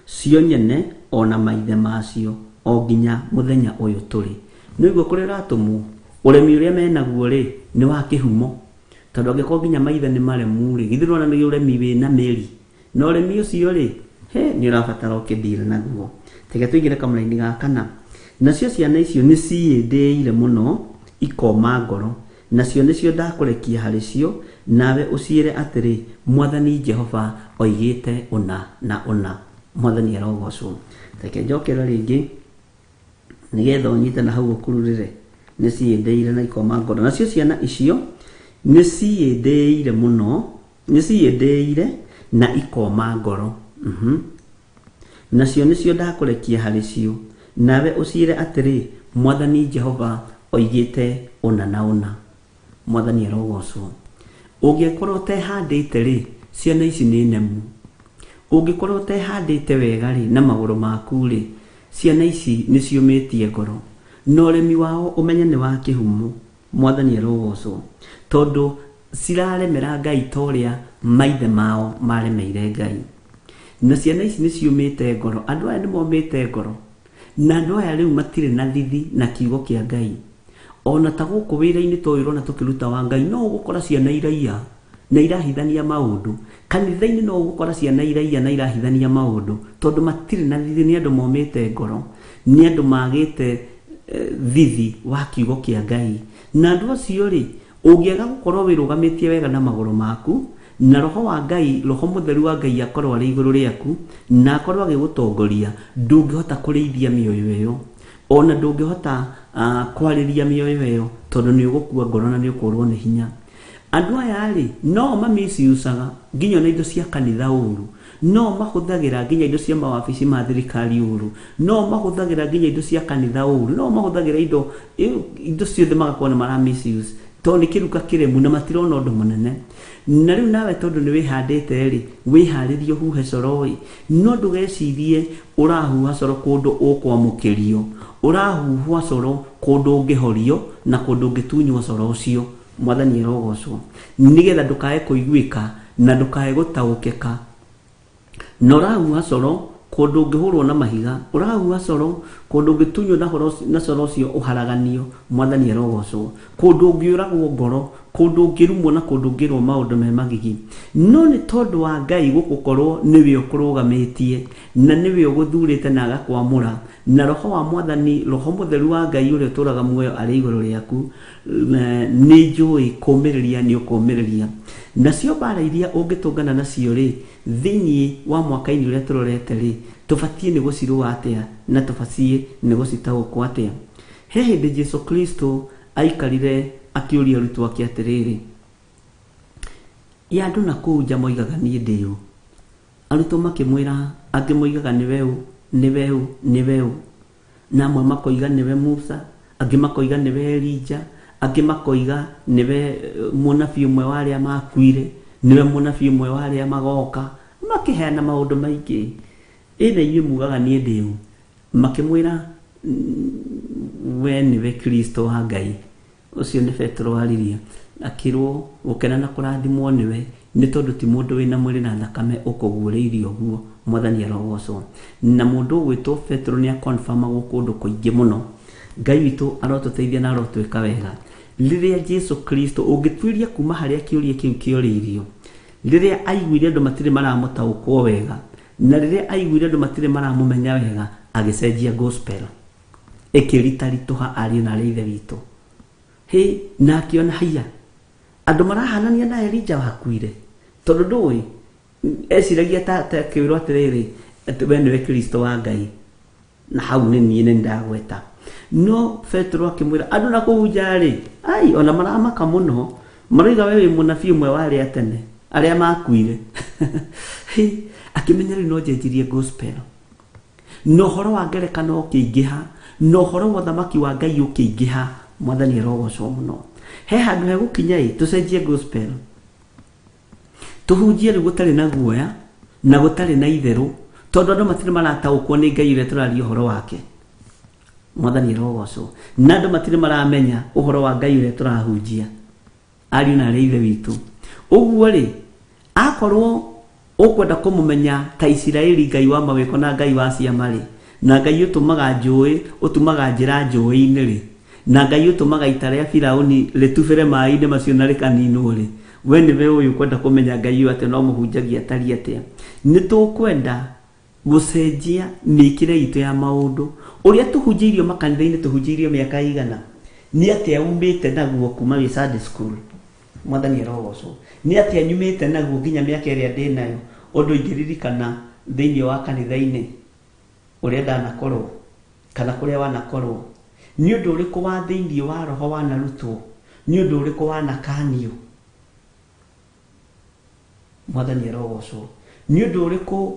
cio nyene ona maithe macio, o nginya mũthenya ũyũ tũrĩ. Nĩ ũguo kũrĩa ũratũmwo, ũremi ũrĩa menaguo rĩ nĩ wa kĩhumo, tondũ angĩkorwo nginya maithe nĩ maremu rĩ, githĩ ndũrona nĩ ũremi wĩna mĩri? Na ũremi ũcio rĩ, he nĩ ũrabatara ũkĩdeal naguo. Reke tũingĩre kamũraini ga kana. Nacio ciana icio nĩ ciĩndĩire mũno ikoma ngoro, nacio nĩcio ndakũrekia harĩ cio, nawe ũciĩre atĩrĩ, Mwathani Jehova oigĩte ũna na ũna. Mwathani arogocwo. Reke njokere rĩngĩ nĩgetha ũnyite na hau ũkururĩre. Nĩ ciĩndĩire na ikoma ngoro, nacio ciana icio nĩ ciĩndĩire mũno, nĩ ciĩndĩire na ikoma ngoro. Nacio nĩcio ndakũrekia harĩ cio, nawe ũciĩre atĩrĩ, Mwathani Jehova oigĩte ũna na ũna. Mwathani arogocwo. Ũngĩkorwo ũtehandĩte rĩ, ciana ici nĩ nemu. Ũngĩkorwo ũtehandĩte wega rĩ, na magũrũ maku rĩ, ciana ici nĩ ciũmĩtie ngoro. Na ũremi wao ũmenye nĩ wa kĩhumo. Mwathani arogocwo. Tondũ ciraremera Ngai ta ũrĩa maithe mao maremeire Ngai. Na ciana ici nĩ ciũmĩte ngoro. Andũ aya nĩ momĩte ngoro. Na andũ aya rĩu matirĩ na thithi na kiugo kĩa Ngai. Ona ta gũkũ wĩra-inĩ ta ũyũ ũrona tũkĩruta wa Ngai, no ũgũkora ciana iraiya na irahithania maũndũ. Kanitha-inĩ no ũgũkora ciana iraiya na irahithania maũndũ, tondũ matirĩ na thithi, nĩ andũ momĩte ngoro, nĩ andũ magĩte thithi wa kiugo kĩa Ngai. Na andũ acio rĩ, ũngĩaga gũkorwo wĩrũgamĩtie wega na magũrũ maku, na roho wa Ngai, roho mũtheru wa Ngai akorwo arĩ igũrũ rĩaku, na akorwo agĩgũtongoria, ndũngĩhota kũrĩithia mĩoyo ĩyo. Ona ndũngĩhota kwarĩria mĩoyo ĩyo, tondũ nĩ ũgũkua ngoro na nĩ ũkũrwo nĩ hinya. Andũ aya rĩ, no mamisiucaga nginya ona indo cia kanitha ũru, no mahũthagĩra nginya indo cia mawabici ma thirikari ũru, no mahũthagĩra nginya indo cia kanitha ũru, no mahũthagĩra indo ciothe magakorwo nĩ mara misuse, tondũ nĩ kĩruka kĩremu na matirona ũndũ mũnene. Na rĩu nawe tondũ nĩ wĩhandĩte rĩ, wĩharĩrie ũhuhe coro ĩ, no ndũgecirie ũrahuha coro kũndũ ũkwamũkĩrio, ũrahuhwa coro kũndũ ũngĩhorio na kũndũ ũngĩtunywo coro ũcio. Mwathani arogocwo. Nĩgetha ndũkae kũiguĩka na ndũkae gũtaũkĩka. Na ũrahuha coro kũndũ ũngĩhũrwo na mahiga, ũrahuha coro kũndũ ũngĩtunywo na coro ũcio ũharaganio. Mwathani arogocwo. Kũndũ ũngĩũragwo ngoro, kũndũ ũngĩrumwo na kũndũ ũngĩrwo maũndũ me magigi. No nĩ tondũ wa Ngai gũgũkorwo nĩwe ũkũrũgamĩtie na nĩwe ũgũthurĩte na agakwamũra, na roho wa Mwathani, roho mũtheru wa Ngai ũrĩa ũtũraga muoyo arĩ igũrũ rĩaku, nĩ njũĩ kũũmĩrĩria nĩ ũkũũmĩrĩria. Nacio mbara iria ũngĩtũngana nacio rĩ, thĩinĩ wa mwaka-inĩ ũrĩa tũrorete rĩ, tũbatiĩ nĩ gũcirũa atĩa na tũbatiĩ nĩ gũcitaũkwo atĩa. He hĩndĩ Jesu Kristo aikarire akĩũria arutwo ake atĩrĩrĩ, ya andũ na kũu nja moigaga niĩ ndĩ ũ? Arutwo makĩmwĩra, angĩ moigaga nĩwe ũ, nĩwe ũ, nĩwe ũ. Na amwe makoiga nĩwe Musa, angĩ makoiga nĩwe Elija, angĩ makoiga nĩwe mũnabii ũmwe wa arĩa makuire, nĩwe mũnabii ũmwe wa arĩa magoka. Makĩheana maũndũ maingĩ. Ĩ na inyuĩ mugaga niĩ ndĩ ũ? Makĩmwĩra, we nĩwe Kristo wa Ngai. Ũcio nĩ Petero waririe, akĩrwo gũkena na kũrathimwo nĩwe, nĩ tondũ ti mũndũ wĩna mwĩrĩ na thakame ũkũguũrĩirie ũguo. Mwathani arogocwo. Na mũndũ ũgwĩtwo Petero nĩ akonfirmagwo kũndũ kũingĩ mũno. Ngai witũ arotũteithia na arotwĩka wega. Rĩrĩa Jesu Kristo ũngĩtuĩria kuma harĩa kĩũria kĩu kĩorĩirio, rĩrĩa aiguire andũ matirĩ maramũtaũkwo wega, na rĩrĩa aiguire andũ matirĩ maramũmenya wega, agĩcenjia gospel ĩkĩritaritũha ariũ na arĩ ithe witũ. Hĩ, na akĩona haiya andũ marahanania na Elija wakuire, tondũ ndũĩ eciragia ta kĩwĩrwo atĩrĩrĩ atĩ we nĩwe Kristo wa Ngai, na hau nĩ niĩ nĩ ndagweta. No Petero akĩmwĩra andũ na kũu nja rĩ, ai ona maramaka mũno, maroiga we wĩ mũnabii ũmwe wa arĩa tene arĩa makuire. Hĩ, akĩmenya rĩu no njenjirie gospel, na ũhoro wa ngerekano ũkĩingĩha, na ũhoro wa ũthamaki wa Ngai ũkĩingĩha. Mwathani arogocwo mũno. He handũ hegũkinya ĩ tũcenjie gospel, tũhunjie rĩu gũtarĩ na guoya na gũtarĩ na itherũ, tondũ andũ matirĩ marataũkwo nĩ Ngai ũrĩa tũraria ũhoro wake. Mwathani arogocwo. Na andũ matirĩ maramenya ũhoro wa Ngai ũrĩa tũrahunjia, ariũ na arĩa ithe witũ. Ũguo rĩ, akorwo ũkwenda kũmũmenya ta Isiraeli Ngai wa mawĩko na Ngai wa ciama rĩ, na Ngai ũtũmaga njũĩ, ũtumaga njĩra njũĩ-inĩ rĩ, na Ngai ũtũmaga ita rĩa Firaũni rĩtubĩre maĩ-inĩ macio na rĩkaninwo rĩ, we nĩwe ũyũ ũkwenda kũmenya Ngai ũyũ atĩa no mũhunjagia atariĩ atĩa? Nĩ tũkwenda gũcenjia mĩkĩre itũ ya maũndũ. Ũrĩa tũhunjĩirio makanitha-inĩ tũhunjĩirio mĩaka igana, nĩ atĩa umĩte naguo kuma wĩ Sunday school? Mwathani arogocwo. Nĩ atĩa nyumĩte naguo nginya mĩaka ĩrĩa ndĩ nayo, ũndũ ingĩririkana thĩinĩ wa kanitha-inĩ ũrĩa ndanakorwo kana kũrĩa wanakorwo. Nĩ ũndũ ũrĩkũ wa thĩinĩ wa roho wanarutwo? Nĩ ũndũ ũrĩkũ wanakanio? Mwathani arogocwo. Nĩ ũndũ ũrĩkũ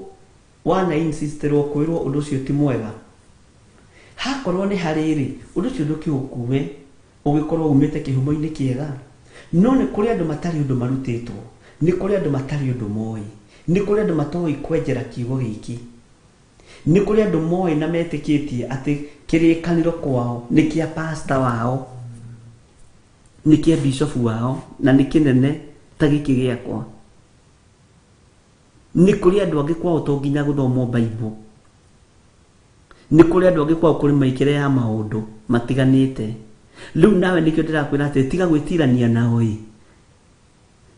wana insistirwo kwĩrwo ũndũ ũcio ti mwega? Hakorwo nĩ harĩ rĩ, ũndũ ũcio ndũkĩũkue ũgĩkorwo umĩte kĩhumo-inĩ kĩega. No nĩ kũrĩ andũ matarĩ ũndũ marutĩtwo, nĩ kũrĩ andũ matarĩ ũndũ moĩ, nĩ kũrĩ andũ matoĩ kwenjera kiugo gĩkĩ, nĩ kũrĩ andũ moĩ na metĩkĩtie atĩ kĩrĩkanĩro kwao nĩ kĩa pastor wao, nĩ kĩa bishop wao, na nĩ kĩnene ta gĩkĩ gĩakwa. Nĩ kũrĩ andũ angĩ kwao to nginya gũthomwo Bible, nĩ kũrĩ andũ angĩ kwao kũrĩ mĩkĩre ya maũndũ matiganĩte. Rĩu nawe nĩkĩo ndĩrakwĩra atĩ tiga gwĩtirania nao ĩ,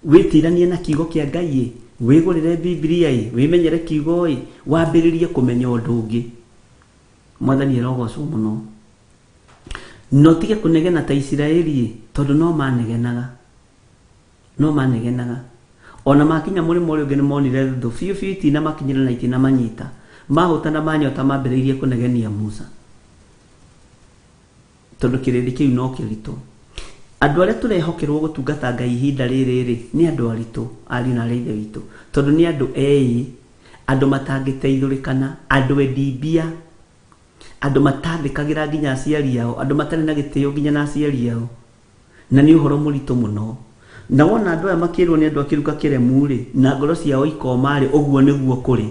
wĩtiranie na kiugo kĩa Ngai ĩ, wĩgũrĩre Biblia ĩ, wĩmenyere kiugo ĩ, wambĩrĩrie kũmenya ũndũ ũngĩ. Mwathani arogocwo mũno. No tige kũnegena ta Isiraeli ĩ, tondũ no manegenaga, no manegenaga. Ona makinya mũrĩmo ũrĩa ũngĩ nĩ monire thũ biũ biũ, itina makinyĩra na itina manyita, mahũta na manyota mambĩrĩirie kũnegenia Musa, tondũ kĩrĩndĩ kĩu no kĩritũ. Andũ arĩa tũrehokerwo gũtungata Ngai ihinda rĩrĩ rĩ, nĩ andũ aritũ, ariũ na arĩa ithe witũ, tondũ nĩ andũ eĩ, andũ matangĩteithũrĩkana, andũ endi mbia, andũ matathĩkagĩra nginya aciari ao, andũ matarĩ na gĩtĩo nginya na aciari ao, na nĩ ũhoro mũritũ mũno. Na wona andũ aya makĩrwo nĩ andũ a kĩruka kĩremu rĩ, na ngoro ciao ikoma rĩ, ũguo nĩguo kũrĩ.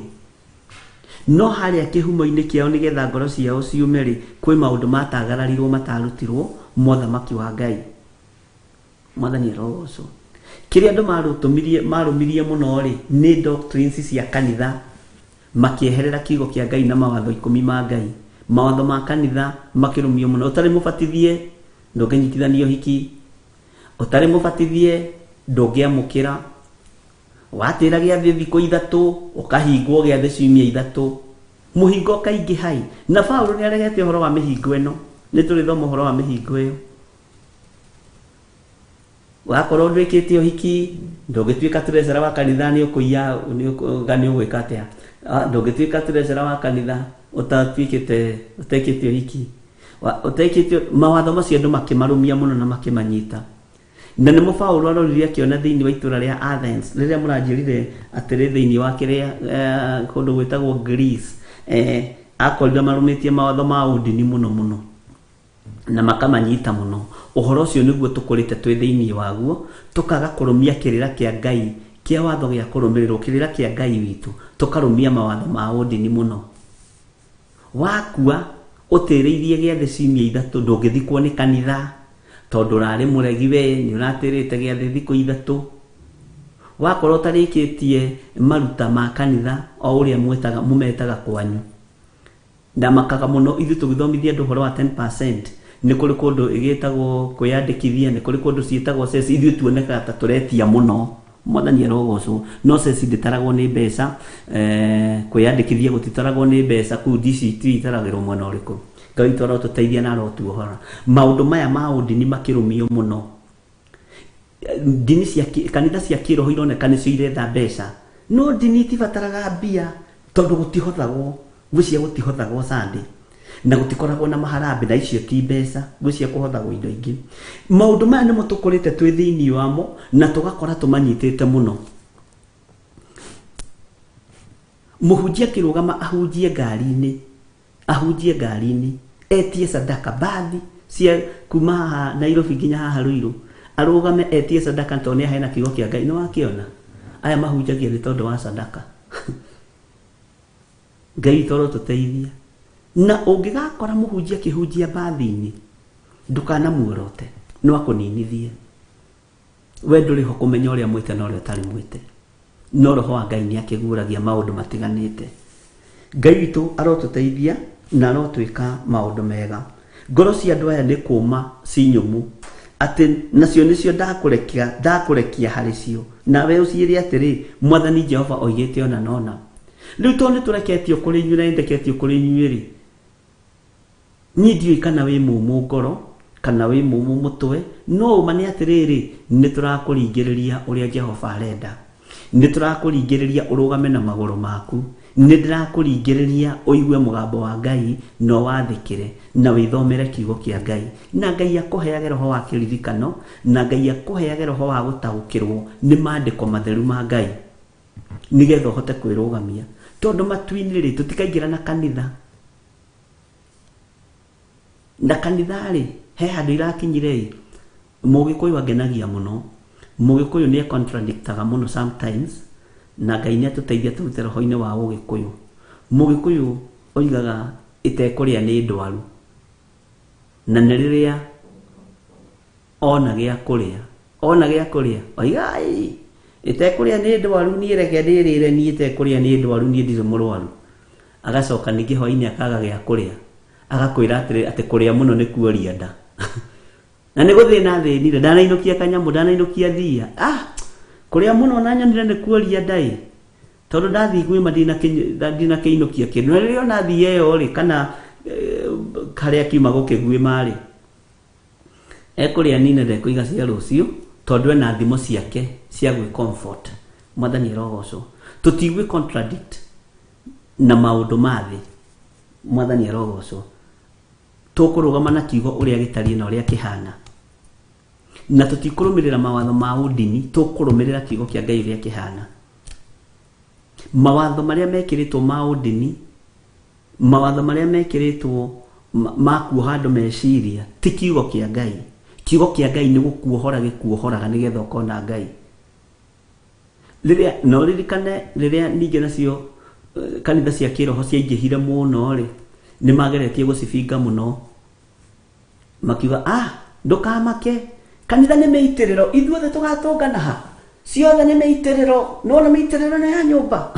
No harĩa kĩhumo-inĩ kĩao nĩgetha ngoro ciao ciume rĩ, kwĩ maũndũ matagararirwo matarutirwo mothamaki wa Ngai. Mwathani arogocwo. Kĩrĩa andũ marũmirie mũno rĩ, nĩ doctrines cia kanitha, makĩeherera kiugo kĩa Ngai na mawatho 10 ma Ngai. Mawatho ma kanitha makĩrũmio mũno. Ũtarĩ mũbatithie ndũngĩnyitithanio hiki, ũtarĩ mũbatithie ndũngĩamũkĩra, watĩra gĩathĩ thikũ 3 ũkahingwo gĩathĩ ciumia 3, mũhingo ũkaingĩha hai. Na Paũlũ nĩ aregete ũhoro wa mĩhingo ĩno, nĩ tũrĩthoma ũhoro wa mĩhingo ĩyo. Wakorwo ndwĩkĩte ũhiki ndũngĩtuĩka treasurer wa kanitha, nĩ ũkũiya, nĩ ũgwĩka atĩa? Ndũngĩtuĩka treasurer wa kanitha ũtatuĩkĩte, ũtekĩte ũhiki, ũtekĩte. Mawatho macio andũ makĩmarũmia mũno na makĩmanyita. Na nĩmo Paũlũ arorire akĩona thĩinĩ wa itũũra rĩa Athens, rĩrĩa mũranjĩrire atĩrĩ thĩinĩ wa kĩrĩa kũndũ gwĩtagwo Greece, akorire marũmĩtie mawatho ma ũndini mũno mũno na makamanyita mũno. Ũhoro ũcio nĩguo tũkũrĩte twĩ thĩinĩ waguo, tũkaga kũrũmia kĩrĩra kĩa Ngai kĩa watho gĩa kũrũmĩrĩrwo, kĩrĩra kĩa Ngai witũ, tũkarũmia mawatho ma ũndini mũno. Wakua ũtĩrĩirie gĩathĩ ciumia 3 ndũngĩthikwo nĩ kanitha, tondũ ũrarĩ mũregi we, nĩ ũratĩrĩte gĩathĩ thikũ 3. Wakorwo ũtarĩkĩtie maruta ma kanitha o ũrĩa mũmetaga kwanyu. Ndamakaga mũno ithuĩ tũgĩthomithia andũ ũhoro wa 10%. Nĩ kũrĩ kũndũ ĩgĩtagwo kwĩyandĩkithia, nĩ kũrĩ kũndũ ciĩtagwo ceci. Ithuĩ tuonekaga ta tũretia mũno, Mwathani arogocwo, no ceci ndĩtaragwo nĩ mbeca, kwĩyandĩkithia gũtitaragwo nĩ mbeca, kũu DCT itaragĩrwo mwena ũrĩkũ. Ngai witũ arotũteithia na arotuohora. Maũndũ maya ma ũndini makĩrũmio mũno. Ndini cia kanitha cia kĩroho ironeka nĩcio iretha mbeca, no ndini itibataraga mbia tondũ gũtihothagwo, gwĩcia gũtihothagwo Sunday na gũtikoragwo na maharambĩ, na icio ti mbeca, gwĩcia kũhothagwo indo ingĩ. Maũndũ maya nĩmo tũkũrĩte twĩ thĩinĩ wamo na tũgakora tũmanyitĩte mũno. Mũhunjia akĩrũgama ahunjie ngari-inĩ, ahunjie ngari-inĩ, etie sadaka bathi cia kuma haha Nairobi nginya haha Ruiru, arũgame etie sadaka tondũ nĩ aheana kiugo kĩa Ngai. Nĩ wakĩona aya mahunjagia nĩ tondũ wa sadaka. Ngai witũ arotũteithia. Na ũngĩgakora mũhunjia akĩhunjia bathi-inĩ, ndũkanamuorote, no akũninithie. We ndũrĩ ho kũmenya ũrĩa mwĩte na ũrĩa ũtarĩ mwĩte, no roho wa Ngai nĩ akĩguũragia maũndũ matiganĩte. Ngai witũ arotũteithia na arotwĩka maũndũ mega. Ngoro cia andũ aya nĩ kũma ci nyũmũ, atĩ nacio nĩcio ndakũrekia harĩ cio, nawe ũciĩre atĩrĩ, Mwathani Jehova oigĩte ona na ona. Rĩu tondũ nĩ tũreketio kũrĩ inyuĩ na nĩndeketio kũrĩ inyuĩ rĩ, niĩ ndiũĩ kana wĩ mũmũ ngoro kana wĩ mũmũ mũtwe, no ũma nĩ atĩrĩrĩ, nĩ tũrakũringĩrĩria ũrĩa Jehova arenda, nĩ tũrakũringĩrĩria ũrũgame na magũrũ maku, nĩ ndĩrakũringĩrĩria ũigue mũgambo wa Ngai na ũwathĩkĩre na wĩthomere kiugo kĩa Ngai, na Ngai akũheage roho wa kĩririkano, na Ngai akũheage roho wa gũtaũkĩrwo nĩ maandĩko matheru ma Ngai, nĩgetha ũhote kwĩrũgamia. Tondũ matu-inĩ rĩ, tũtikaingĩra na kanitha. Na kanitha rĩ, he handũ irakinyire ĩ, Mũgĩkũyũ angenagia mũno. Mũgĩkũyũ nĩ contradictaga mũno sometimes, na Ngai nĩ atũteithia tũrute roho-inĩ wa ũgĩkũyũ. Mũgĩkũyũ oigaga ĩtekũrĩa nĩ ndwaru, na nĩ rĩrĩa ona gĩa kũrĩa, ona gĩa kũrĩa oiga ai ĩtekũrĩa nĩ ndwaru, niĩ reke ndĩrĩre, niĩ ĩtekũrĩa nĩ ndwaru, niĩ ndirĩ mũrwaru. Agacoka ningĩ hwaĩ-inĩ akaga gĩa kũrĩa, agakwĩra atĩrĩ atĩ kũrĩa mũno nĩ kuoria nda. Na nĩ gũthĩna thĩnire, ndanainũkia kanyamũ, ndanainũkia thia. Kũrĩa mũno na nyonire nĩ kuoria nda ĩ, tondũ ndathiĩ gwĩma ndinakĩinũkia kĩndũ. Na rĩrĩa ona thia ĩyo rĩ, kana karĩa kiuma gũkĩguĩma rĩ, ekũrĩa nine ndekũiga cia rũciũ, tondũ ena thimo ciake cia gwĩ comfort. Mwathani arogocwo. Tũtigwĩ contradict na maũndũ ma thĩ. Mwathani arogocwo. Tũkũrũgama na kiugo ũrĩa gĩtariĩ na ũrĩa kĩhana, na tũtikũrũmĩrĩra mawatho ma ũndini, tũkũrũmĩrĩra kiugo kĩa Ngai ũrĩa kĩhana. Mawatho marĩa mekĩrĩtwo ma ũndini, mawatho marĩa mekĩrĩtwo ma kuoha andũ meciria, ti kiugo kĩa Ngai. Kiugo kĩa Ngai nĩ gũkuohora gĩkuohoraga nĩgetha ũkona Ngai. Rĩrĩa na ũririkane rĩrĩa ningĩ nacio kanitha cia kĩroho ciaingĩhire mũno rĩ, nĩ mageretie gũcibinga mũno, makiuga ndũkamake, kanitha nĩ mĩitĩrĩro, ithuothe tũgatũngana ha, ciothe nĩ mĩitĩrĩro, nĩwona mĩitĩrĩro nĩ ya nyũmba.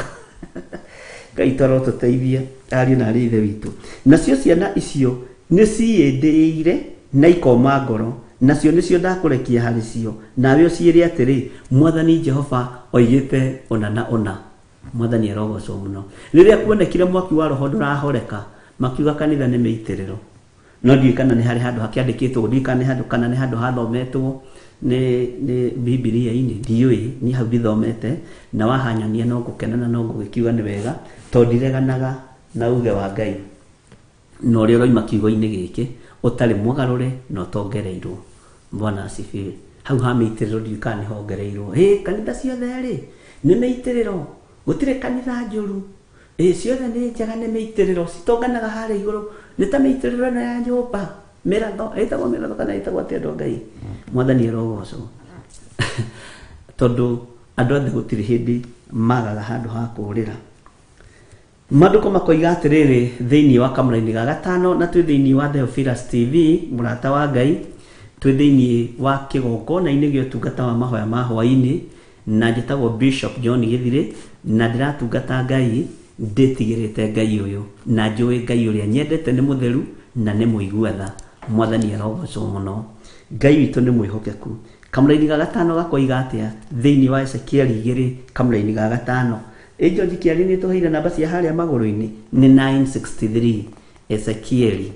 Ngai tũrotũteithia ariũ na arĩ ithe witũ. Nacio ciana icio nĩ ciĩndĩire na ikoma ngoro, nacio nĩcio ndakũrekia harĩ cio, nawe ũciĩre atĩrĩ, Mwathani Jehova oigĩte ũna na ũna. Mwathani arogocwo mũno. Rĩrĩa kuonekire mwaki wa roho ndũrahoreka, makiuga kanitha nĩ mĩitĩrĩro. No ndiũĩ kana nĩ harĩ handũ hakĩandĩkĩtwo, ndiũĩ kana nĩ handũ, kana nĩ handũ hathometwo nĩ Bibilia-inĩ, ndiũĩ, niĩ hau ndithomete, na wahanyonia no ngũkena na no ngũgĩkiuga nĩ wega, tondũ ndireganaga na uge wa Ngai na ũrĩa ũroima kiugo-inĩ gĩkĩ, ũtarĩ mũgarũre na ũtongereirwo. Bwana asifiwe. Hau ha mĩitĩrĩro ndiũĩ kana nĩ hongereirwo. Hĩ, kanitha ciothe rĩ, nĩ mĩitĩrĩro, gũtirĩ kanitha njũru. Ĩ, ciothe nĩ njega, nĩ mĩitĩrĩro, citonganaga harĩa igũrũ, nĩ ta mĩitĩrĩro ĩno ya nyũmba, mĩratho, ĩtagwo mĩratho kana ĩtagwo atĩa andũ a Ngai? Mwathani arogocwo. Tondũ andũ othe gũtirĩ hĩndĩ magaga handũ ha kũũrĩra. Maandĩko makoiga atĩrĩrĩ thĩinĩ wa kamũraini ga gatano, na twĩ thĩinĩ wa Theophilus TV, mũrata wa Ngai, twĩ thĩinĩ wa kĩgongona-inĩ gĩa ũtungata wa mahoya ma hwaĩ-inĩ, na njĩtagwo Bishop John Gĩthirĩ, na ndĩratungata Ngai ndĩtigĩrĩte Ngai ũyũ, na njũĩ Ngai ũrĩa nyendete nĩ mũtheru na nĩ mũigua tha. Mwathani arogocwo mũno. Ngai witũ nĩ mwĩhokeku. Kamũraini ga gatano gakoiga atĩa thĩinĩ wa Ezekieli 2 kamũraini ga gatano? Ĩ George Kĩarĩ nĩ tũheire namba cia harĩa magũrũ-inĩ nĩ 963 Ezekieli.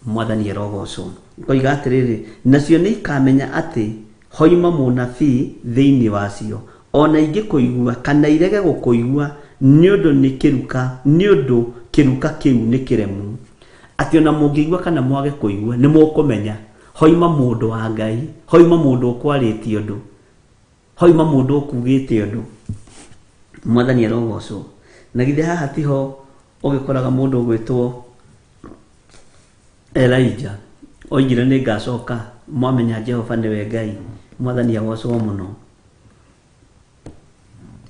Mwathani arogocwo. Koiga atĩrĩrĩ, nacio nĩ ikamenya atĩ hoima mũnabii thĩinĩ wacio, ona ingĩkũigua kana irege gũkũigua, nĩ ũndũ nĩ kĩruka, nĩ ũndũ kĩruka kĩu nĩ kĩremu. Atĩ ona mũngĩigua kana mwage kũigua, nĩ mũkũmenya hoima mũndũ wa Ngai, hoima mũndũ ũkwarĩtie ũndũ, hoima mũndũ ũkugĩte ũndũ. Mwathani arogocwo. Na githĩ haha tiho ũgĩkoraga mũndũ ũgwĩtwo Elijah oigire nĩ ngacoka mwamenya Jehova nĩwe Ngai. Mwathani agocwo mũno.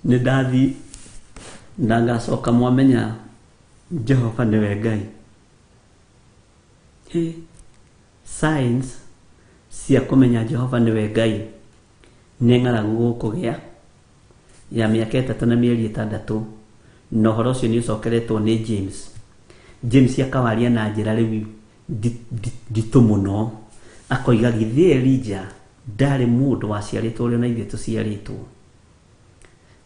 Nĩ ndathiĩ na ngacoka mwamenya Jehova nĩwe Ngai. Hĩ, signs cia kũmenya Jehova nĩwe Ngai nĩ ng'aragu gũkũgĩa ya mĩaka 3 na mĩeri 6, na ũhoro ũcio nĩ ũcokeretwo nĩ James. James akawaria na njĩra rĩu nditũ mũno, akoiga githĩ Elijah ndarĩ mũndũ waciarĩtwo ũrĩa na ithuĩ tũciarĩtwo,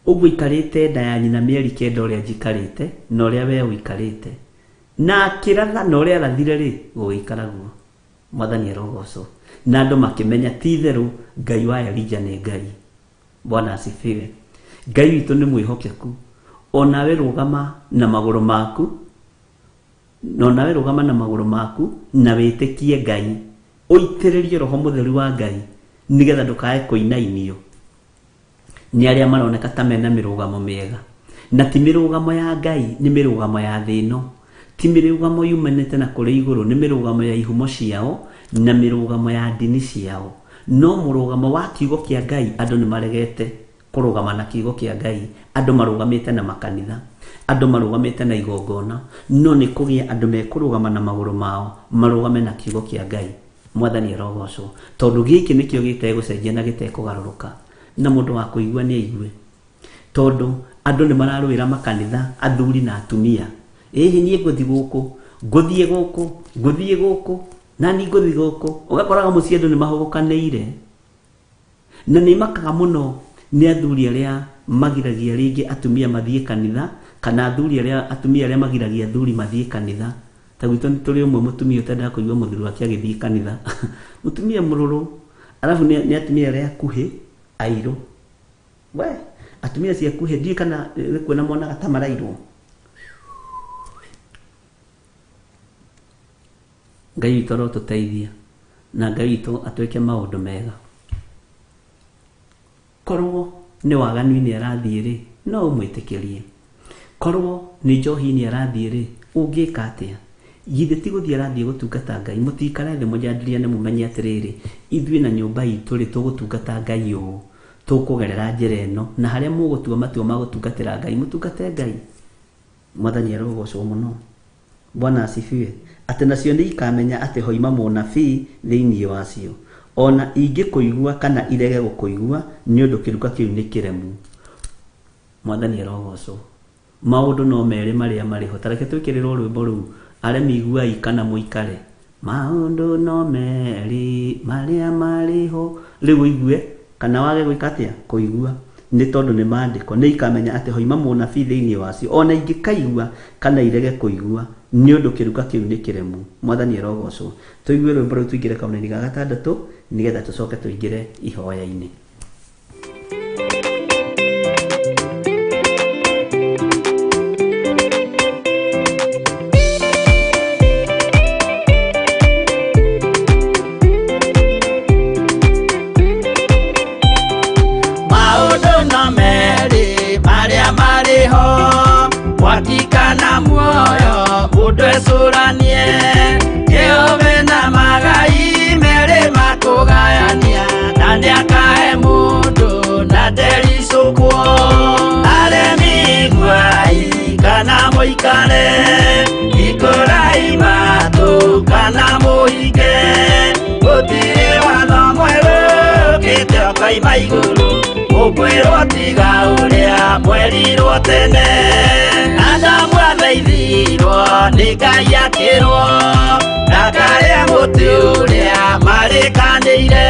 ũguo ikarĩte nda ya nyina mĩeri 9 ũrĩa njikarĩte na ũrĩa we ũikarĩte, na akĩratha na ũrĩa arathire rĩ gũgĩikara guo. Mwathani arogocwo. Na andũ makĩmenya ti itherũ Ngai wa Elijah nĩ Ngai. Bwana asifiwe. Ngai witũ nĩ mwĩhokeku. Onawe rũgama na magũrũ maku, na onawe rũgama na magũrũ maku na wĩtĩkie Ngai, ũitĩrĩrie Roho Mũtheru wa Ngai nĩgetha ndũkae kũinainio nĩ arĩa maroneka ta mena mĩrũgamo mĩega. Na ti mĩrũgamo ya Ngai, nĩ mĩrũgamo ya thĩ ĩno, ti mĩrũgamo yumanĩte na kũrĩ igũrũ, nĩ mĩrũgamo ya ihumo ciao na mĩrũgamo ya ndini ciao. No mũrũgamo wa kiugo kĩa Ngai, andũ nĩ maregete kũrũgama na kiugo kĩa Ngai. Andũ marũgamĩte na makanitha, andũ marũgamĩte na igongona, no nĩ kũgĩa andũ mekũrũgama na magũrũ mao, marũgame na kiugo kĩa Ngai. Mwathani arogocwo, tondũ gĩkĩ nĩkĩo gĩtegũcenjia na gĩtekũgarũrũka, na mũndũ wa kũigua nĩ aigue. Tondũ andũ nĩ mararũĩra makanitha, athuri na atumia. Ĩhĩ niĩ ngũthiĩ gũkũ, ngũthiĩ gũkũ, ngũthiĩ gũkũ, na niĩ ngũthiĩ gũkũ. Ũgakoraga mũciĩ andũ nĩ mahũgũkanĩire. Na nĩ makaga mũno nĩ athuri arĩa magiragia rĩngĩ atumia mathiĩ kanitha, kana athuri arĩa atumia arĩa magiragia athuri mathiĩ kanitha. Ta gwitũ nĩ tũrĩ ũmwe mũtumia ũtendaga kũigua mũthuri wake agĩthiĩ kanitha. Mũtumia mũrũrũ, arabu nĩ atumia arĩa akuhĩ airũ. We, atumia acio akuhĩ ndiũĩ kana nĩ kuona monaga ta marairwo. Ngai witũ arotũteithia na Ngai witũ atwĩke maũndũ mega. Korwo nĩ waganu-inĩ arathiĩ rĩ, no ũmwĩtĩkĩrie. Korwo nĩ njohi-inĩ arathiĩ rĩ, ũngĩka atĩa? Githĩ ti gũthiĩ arathiĩ gũtungata Ngai? Mũtikare thĩ mũjandĩliane mũmenye atĩrĩrĩ, ithuĩ na nyũmba itũ rĩ, tũgũtungata Ngai ũũ, tũkũgerera njĩra ĩno, na harĩa mũgũtua matua ma gũtungatĩra Ngai, mũtungate Ngai. Mwathani arogocwo mũno. Bwana asifiwe. Atĩ nacio nĩ ikamenya atĩ hoima mũnabii thĩinĩ wacio, ona ingĩkũigua kana irege gũkũigua, nĩ ũndũ kĩruka kĩu nĩ kĩremu. Mwathani arogocwo. Maũndũ no merĩ marĩa marĩ ho. Ta reke twĩkĩrĩrwo rwĩmbo rũu, aremi iguai kana mũikare. Maũndũ no merĩ marĩa marĩ ho. Rĩu ũigue kana wage gwĩka atĩa? Kũigua. Nĩ tondũ nĩ maandĩko, nĩ ikamenya atĩ hoima mũnabii thĩinĩ wacio, ona ingĩkaigua kana irege kũigua, nĩ ũndũ kĩruka kĩu nĩ kĩremu. Mwathani arogocwo. Tũigue rwĩmbo rũu tũingĩre kamũraini ga gatandatũ, nĩgetha tũcoke tũingĩre ihoya-inĩ. Maũndũ no merĩ marĩa marĩ ho, mwaki kana muoyo, mũndũ ecũranie. Jehova na magai merĩ makũgayania, na nĩakahe mũndũ na ndericũkwo. Aremi iguai kana mũikare, hingũrai matũ kana mũhinge. Gũtirĩ watho mwerũ ũkĩte ũkoima igũrũ, ũkwĩrwo tiga ũrĩa mwerirwo tene. Adamu athaithirwo nĩ Ngai akĩrwo, ndakarĩe mũtĩ ũrĩa Arĩkanĩire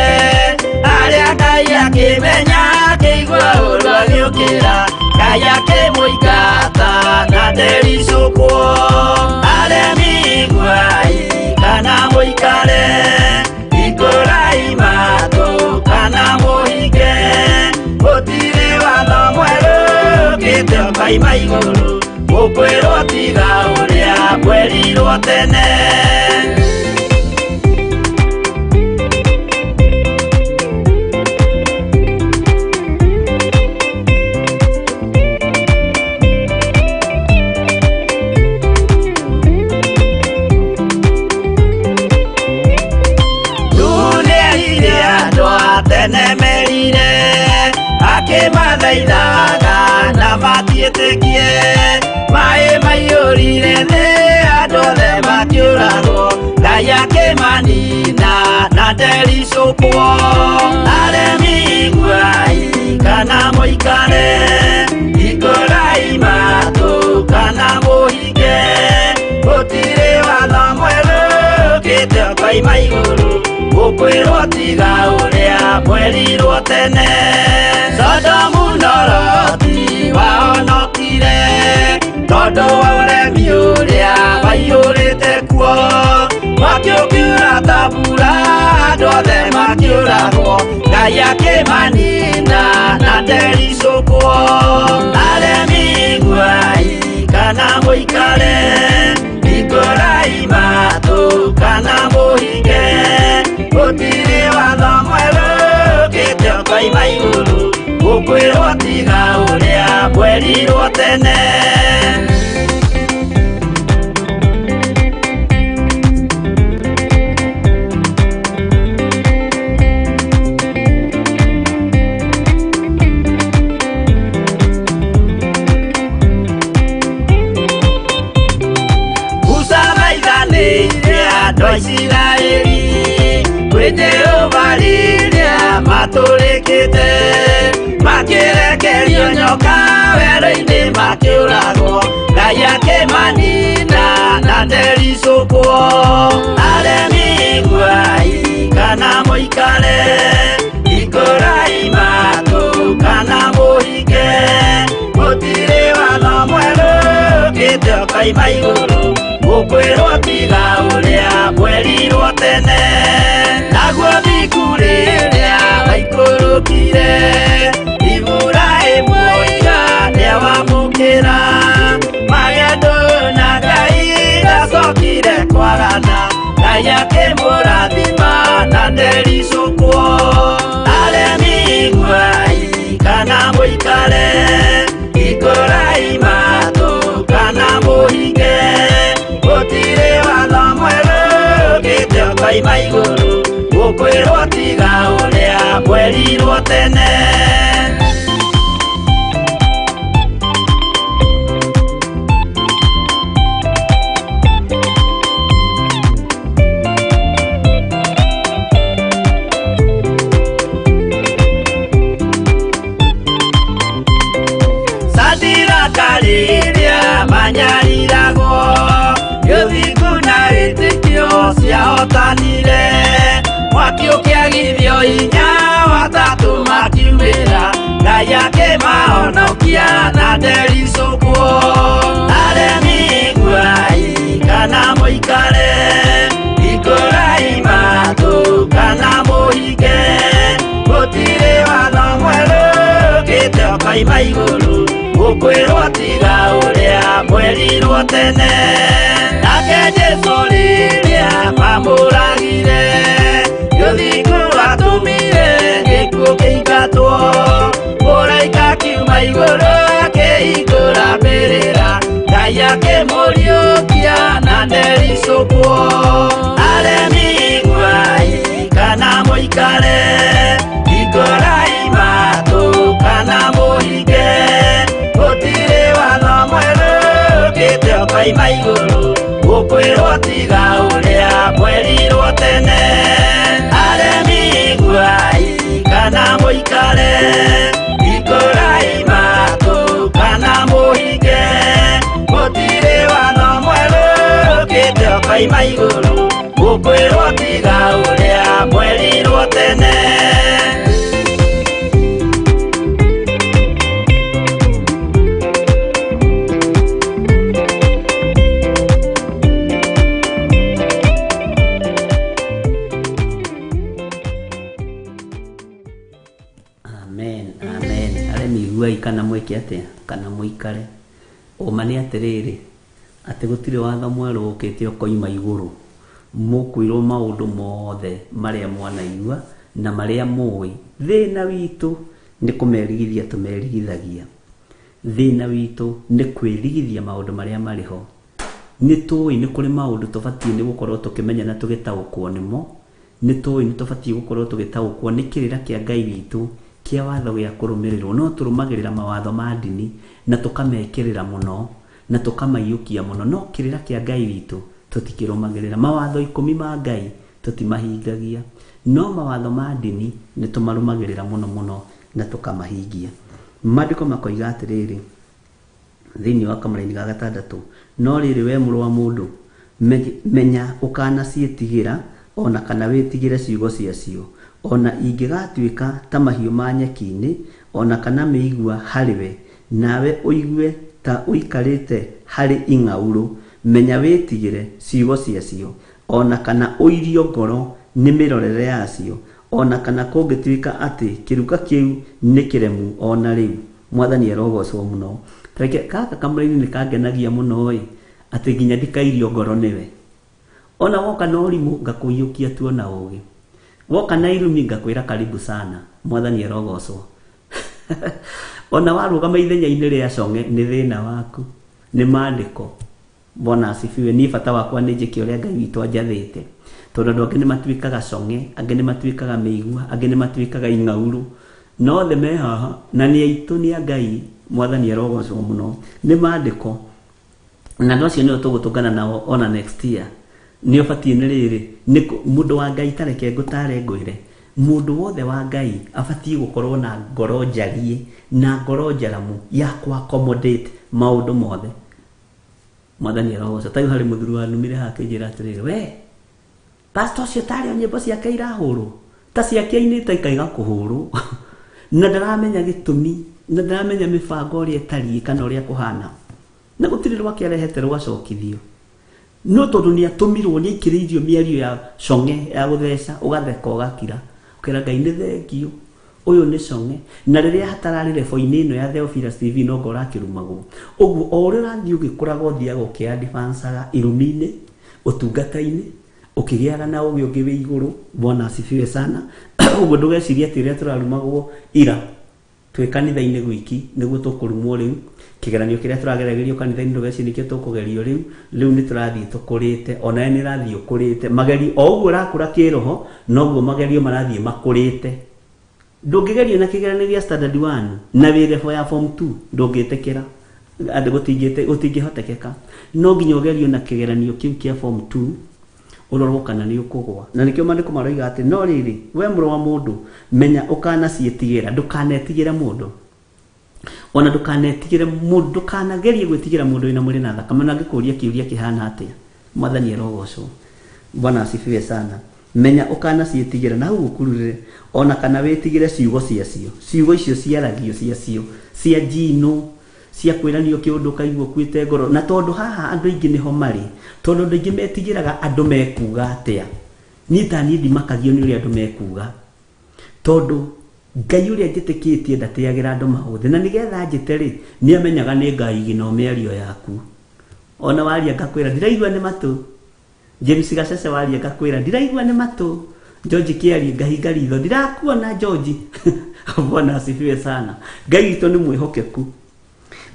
arĩa Ngai akĩmenya akĩigua ũru agĩũkĩra Ngai akĩmũingata na ndericũkwo. Aremi iguai kana mũikare, hingũrai matũ kana mũhinge, gũtirĩ watho mwerũ ũkĩte ũkoima igũrũ, mũkwĩrwo tiga ũrĩa mwerirwo tene. Nĩerire andũ a tene merire, akĩmathaithaga na matiĩtĩkie. Maĩ maiyũrire thĩ, andũ othe makĩũragwo, Ngai akĩmanina na ndericũkwo. Aremi iguai kana mũikare, hingũrai matũ kana mũhinge, gũtirĩ watho mwerũ ũkĩte ũkoima igũrũ, mũkwĩrwo tiga ũrĩa mwerirwo tene. Sodomu na Loti wahonokire tondũ wa ũremi ũrĩa waiyũrĩte kuo, mwaki ũkiura ta mbura, andũ othe makĩũragwo, Ngai akĩmanina na ndericũkwo. Aremi iguai kana mũikare, hingũrai matũ kana mũhinge, gũtirĩ watho mwerũ ũkĩte ũkoima igũrũ, mũkwĩrwo tiga ũrĩa mwerirwo tene. Musa thaithanĩire andũ a Isiraeli kwĩ Jehova rĩrĩa matũrĩkĩte, makĩrekerio nyoka werũ-inĩ makĩũragwo, Ngai akĩmanina na ndericũkwo. Aremi iguai kana mũikare, hingũrai matũ kana mũhinge, gũtirĩ watho mwerũ ũkĩte ũkoima igũrũ, mũkwĩrwo tiga ũrĩa mwerirwo tene. Naguo thingu rĩrĩa waikũrũkire, Iburahĩmu oiga nĩawamũkĩra, magendo na Ngai ndacokire kwagana, Ngai akĩmũrathima na ndericũkwo. Aremi iguai kana mũikare, hingũrai matũ kana mũhinge, gũtirĩ watho mwerũ ũkĩte ũkoima igũrũ, mũkwĩrwo tiga ũrĩa mwerirwo tene. Sadiraka rĩrĩa manyariragwo, gĩthingu na wĩtĩkio ciahotanire, mwaki ũkĩagithio hinya watatũ makiumĩra, Ngai akĩmahonokia na ndericũkwo. Aremi iguai kana mũikare, hingũrai matũ kana mũhinge, gũtirĩ watho mwerũ ũkĩte ũkoima igũrũ, mũkwĩrwo tiga ũrĩa mwerirwo tene. Nake Jesũ rĩrĩa mamũragire, gĩthingu atũmire gĩkuũ kĩingatwo, mũraika akiuma igũrũ akĩhingũra mbĩrĩra, Ngai akĩmũriũkia na ndericũkwo. Aremi iguai kana mũikare, hingũrai matũ kana mũhinge, gũtirĩ watho mwerũ ũkĩte ũkoima igũrũ, mũkwĩrwo tiga ũrĩa mwerirwo tene. Aremi iguai kana mũikare, hingũrai matũ kana mũhinge, gũtirĩ watho mwerũ ũkĩte ũkoima igũrũ, mũkwĩrwo tiga ũrĩa mwerirwo. Iguai kana mwĩke atĩa? Kana mũikare. Ũma nĩ atĩrĩrĩ, atĩ gũtirĩ watho mwerũ ũkĩte ũkoima igũrũ. Mũkwĩrwo maũndũ mothe marĩa mwanaigua na marĩa mũĩ. Thĩna witũ nĩ kũmerigithia tũmerigithagia. Thĩna witũ nĩ kwĩrigithia maũndũ marĩa marĩ ho. Nĩ tũĩ nĩ kũrĩ maũndũ tũbatiĩ nĩ gũkorwo tũkĩmenya na tũgĩtaũkwo nĩmo. Nĩ tũĩ nĩ tũbatiĩ gũkorwo tũgĩtaũkwo nĩ kĩrĩra kĩa Ngai witũ kĩa watho gĩa kũrũmĩrĩrwo. No tũrũmagĩrĩra mawatho ma ndini na tũkamekĩrĩra mũno na tũkamaiyũkia mũno, no kĩrĩra kĩa Ngai witũ tũtikĩrũmagĩrĩra. Mawatho ikũmi ma Ngai tũtimahingagia, no mawatho ma ndini nĩ tũmarũmagĩrĩra mũno mũno na tũkamahingia. Maandĩko makoiga atĩrĩrĩ, thĩinĩ wa kamũraini ga gatandatũ, no rĩrĩ, we mũrũ wa mũndũ, menya ũkanaciĩtigĩra, o na kana wĩtigĩre ciugo ciacio, o na ingĩgatuĩka ta mahiũ ma nyeki-inĩ, o na kana mĩigua harĩ we, nawe ũigue ta ũikarĩte harĩ ing'aurũ, menya wĩtigĩre ciugo ciacio, o na kana ũirio ngoro nĩ mĩrorere yacio, o na kana kũngĩtuĩka atĩ kĩruka kĩu nĩ kĩremu o na rĩu. Mwathani arogocwo mũno. Tareke gaka kamũraini nĩ kangenagia mũno ĩ, atĩ nginya ndikairio ngoro nĩwe. Ona woka na ũrimũ ngakũiyũkia tu ona ũgĩ. Woka na irumi ngakwĩra karibu sana. Mwathani arogocwo. Ona warũgama ithenya-inĩ rĩa cong'e nĩ thĩna waku. Nĩ maandĩko. Bwana asifiwe. Niĩ bata wakwa nĩ njĩke ũrĩa Ngai witũ anjathĩte. Tondũ andũ angĩ nĩ matuĩkaga cong'e, angĩ nĩ matuĩkaga mĩigua, angĩ nĩ matuĩkaga ing'aurũ. Na othe me haha, na nĩ aitũ, nĩ a Ngai. Mwathani arogocwo mũno. Nĩ maandĩko. Na andũ acio nĩo tũgũtũngana nao ona next year. Nĩ ũbatiĩ nĩ rĩrĩ, nĩ mũndũ wa Ngai ta reke ngũtare ngwĩre, mũndũ wothe wa Ngai abatiĩ gũkorwo na ngoro njariĩ na ngoro njaramu ya kũ accommodate maũndũ mothe. Mwathani arogocwo. Ta rĩu harĩ mũthuri wanumire haha akĩnjĩra atĩrĩrĩ, we pastor ũcio tarĩ o nyĩmbo ciake irahũrwo, ta ciake ainĩte ikaiga kũhũrwo, na ndaramenya gĩtũmi, na ndaramenya mĩbango ũrĩa ĩtariĩ kana ũrĩa kũhana, na gũtirĩ rwake arehete rwacokithio. No tondũ nĩ atũmirwo, nĩ aikĩrĩirio mĩario ya cong'e ya gũtheca, ũgatheka ũgakira, ũkera Ngai nĩ thengio, ũyũ nĩ cong'e. Na rĩrĩa hatararĩ level-inĩ ĩno ya Theophilus TV no anga ũrakĩrumagwo. Ũguo o ũrĩa ũrathiĩ ũgĩkũraga ũthiaga ũkĩ-advancaga irumi-inĩ, ũtungata-inĩ, ũkĩgĩaga na ũgĩ ũngĩ wĩ igũrũ. Bwana asifiwe sana. Ũguo ndũgecirie atĩ ũrĩa tũrarumagwo ira twĩ kanitha-inĩ gwiki nĩguo tũkũrumwo rĩu. Kĩgeranio kĩrĩa tũrageragĩrio kanitha-inĩ ndũgecirie nĩkĩo tũkũgerio rĩu. Rĩu nĩ tũrathiĩ tũkũrĩte, onawe nĩ ũrathiĩ ũkũrĩte. Magerio, o ũguo ũrakũra kĩroho, noguo magerio marathiĩ makũrĩte. Ndũngĩgerio na kĩgeranio gĩa standard 1 na wĩ level ya form 2, ndũngĩtĩkĩra. Andũ gũtingĩhotekeka. No nginya ũgerio na kĩgeranio kĩu kĩa form 2, ũrorwo kana nĩ ũkũgwa. Na nĩkĩo maandĩko maroiga atĩ, no rĩrĩ, we mũrũ wa mũndũ, menya ũkanaciĩtigĩra, ndũkanetigĩre mũndũ. Ona ndũkanetigĩre mũndũ, ndũkanagerie gwĩtigĩra mũndũ wĩna mwĩrĩ na thakame, na angĩkũria kĩũria kĩhana atĩa. Mwathani arogocwo. Bwana asifiwe sana. Menya ũkanaciĩtigĩra, na hau ũkururĩre, ona kana wĩtigĩre ciugo ciacio. Ciugo icio ciaragio ciacio, cia njino, cia kwĩranio kĩũndũ ũkaigua ũkuĩte ngoro. Na tondũ haha andũ aingĩ nĩho marĩ, tondũ andũ aingĩ metigĩraga andũ mekuga atĩa. Niĩ ta niĩ ndimakagio nĩ ũrĩa andũ mekuga. Tondũ Ngai ũrĩa njĩtĩkĩtie ndatĩagĩra andũ maũthĩ. Na nĩgetha njĩte rĩ, nĩ amenyaga nĩ ngaigina mĩario yaku. Ona waria ngakwĩra ndiraigua nĩ matũ. James Gacece waria ngakwĩra ndiraigua nĩ matũ. George Kĩarie ngahinga ritho ndirakuona George. Bwana asifiwe sana. Ngai witũ nĩ mwĩhokeku.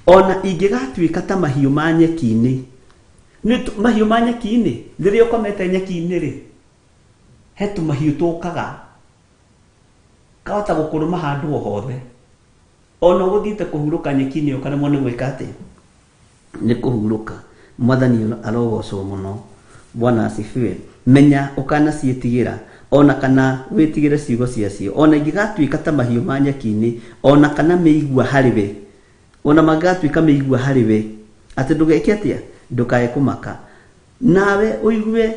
Ona ingĩgatuĩka ta mahiũ ma nyeki-inĩ, nĩ mahiũ ma nyeki-inĩ, rĩrĩa ũkomete nyeki-inĩ rĩ, he tũmahiũ tũkaga kahota gũkũrũma handũ o hothe. Ona ũgũthiĩte kũhurũka nyeki-inĩ ũkaremwo nĩ gwĩka atĩa? Nĩ kũhurũka. Mwathani arogocwo mũno. Bwana asifiwe. Menya ũkanaciĩtigĩra, ona kana wĩtigĩre ciugo ciacio. Ona ingĩgatuĩka ta mahiũ ma nyeki-inĩ, ona kana mĩigua harĩ we. Ona mangĩgatuĩka mĩigua harĩ we. Atĩ ndũgeke atĩa? Ndũkae kũmaka. Nawe ũigue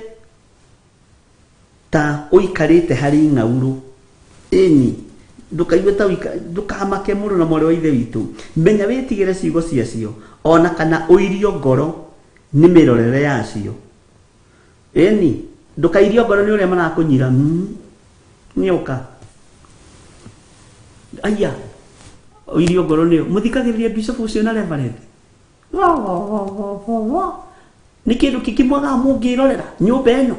ta ũikarĩte harĩ ing'aurũ. Ĩni, ndũkaigue ta ndũkamake mũrũ na mwarĩ wa ithe witũ. Menya wĩtigĩre ciugo ciacio, ona kana ũirio ngoro nĩ mĩrorere yacio. Ĩni, ndũkairio ngoro nĩ ũrĩa marakũnyira. Nĩũka. Aya, Ũirio ngoro nĩyo. Mũthikagĩrĩria bishop ũcio na reverend. Wa wa wa wa wa wa. Nĩ kĩndũ kĩngĩ mwagaga mũngĩrorera nyũmba ĩno.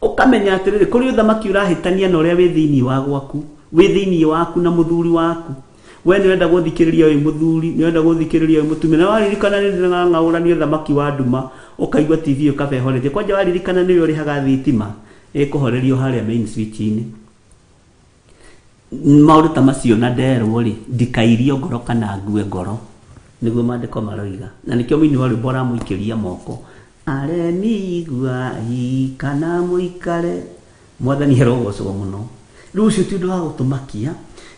Ũkamenya atĩrĩrĩ, kũrĩ ũthamaki ũrahĩtania na ũrĩa wĩ thĩinĩ wa gwaku, wĩ thĩinĩ waku na mũthuri waku. We nĩ ũrenda gũthikĩrĩria wĩ mũthuri, nĩ ũrenda gũthikĩrĩria wĩ mũtumia. Na waririkana nĩ ndĩrang'aũrania ũthamaki wa nduma, ũkaigua TV ĩyo kaba ĩhoretie. Kwanja waririkana nĩwe ũrĩhaga thitima, ĩkũhorerio harĩa main switch-inĩ. Maũndũ ta macio na nderwo rĩ, ndikairio ngoro kana ngue ngoro. Nĩguo maandĩko maroiga. Na nĩkĩo mũini wa rwĩmbo aramũikĩria moko. Aremi iguai kana mũikare. Mwathani arogocwo mũno. Rĩu ũcio ti ũndũ wa gũtũmakia,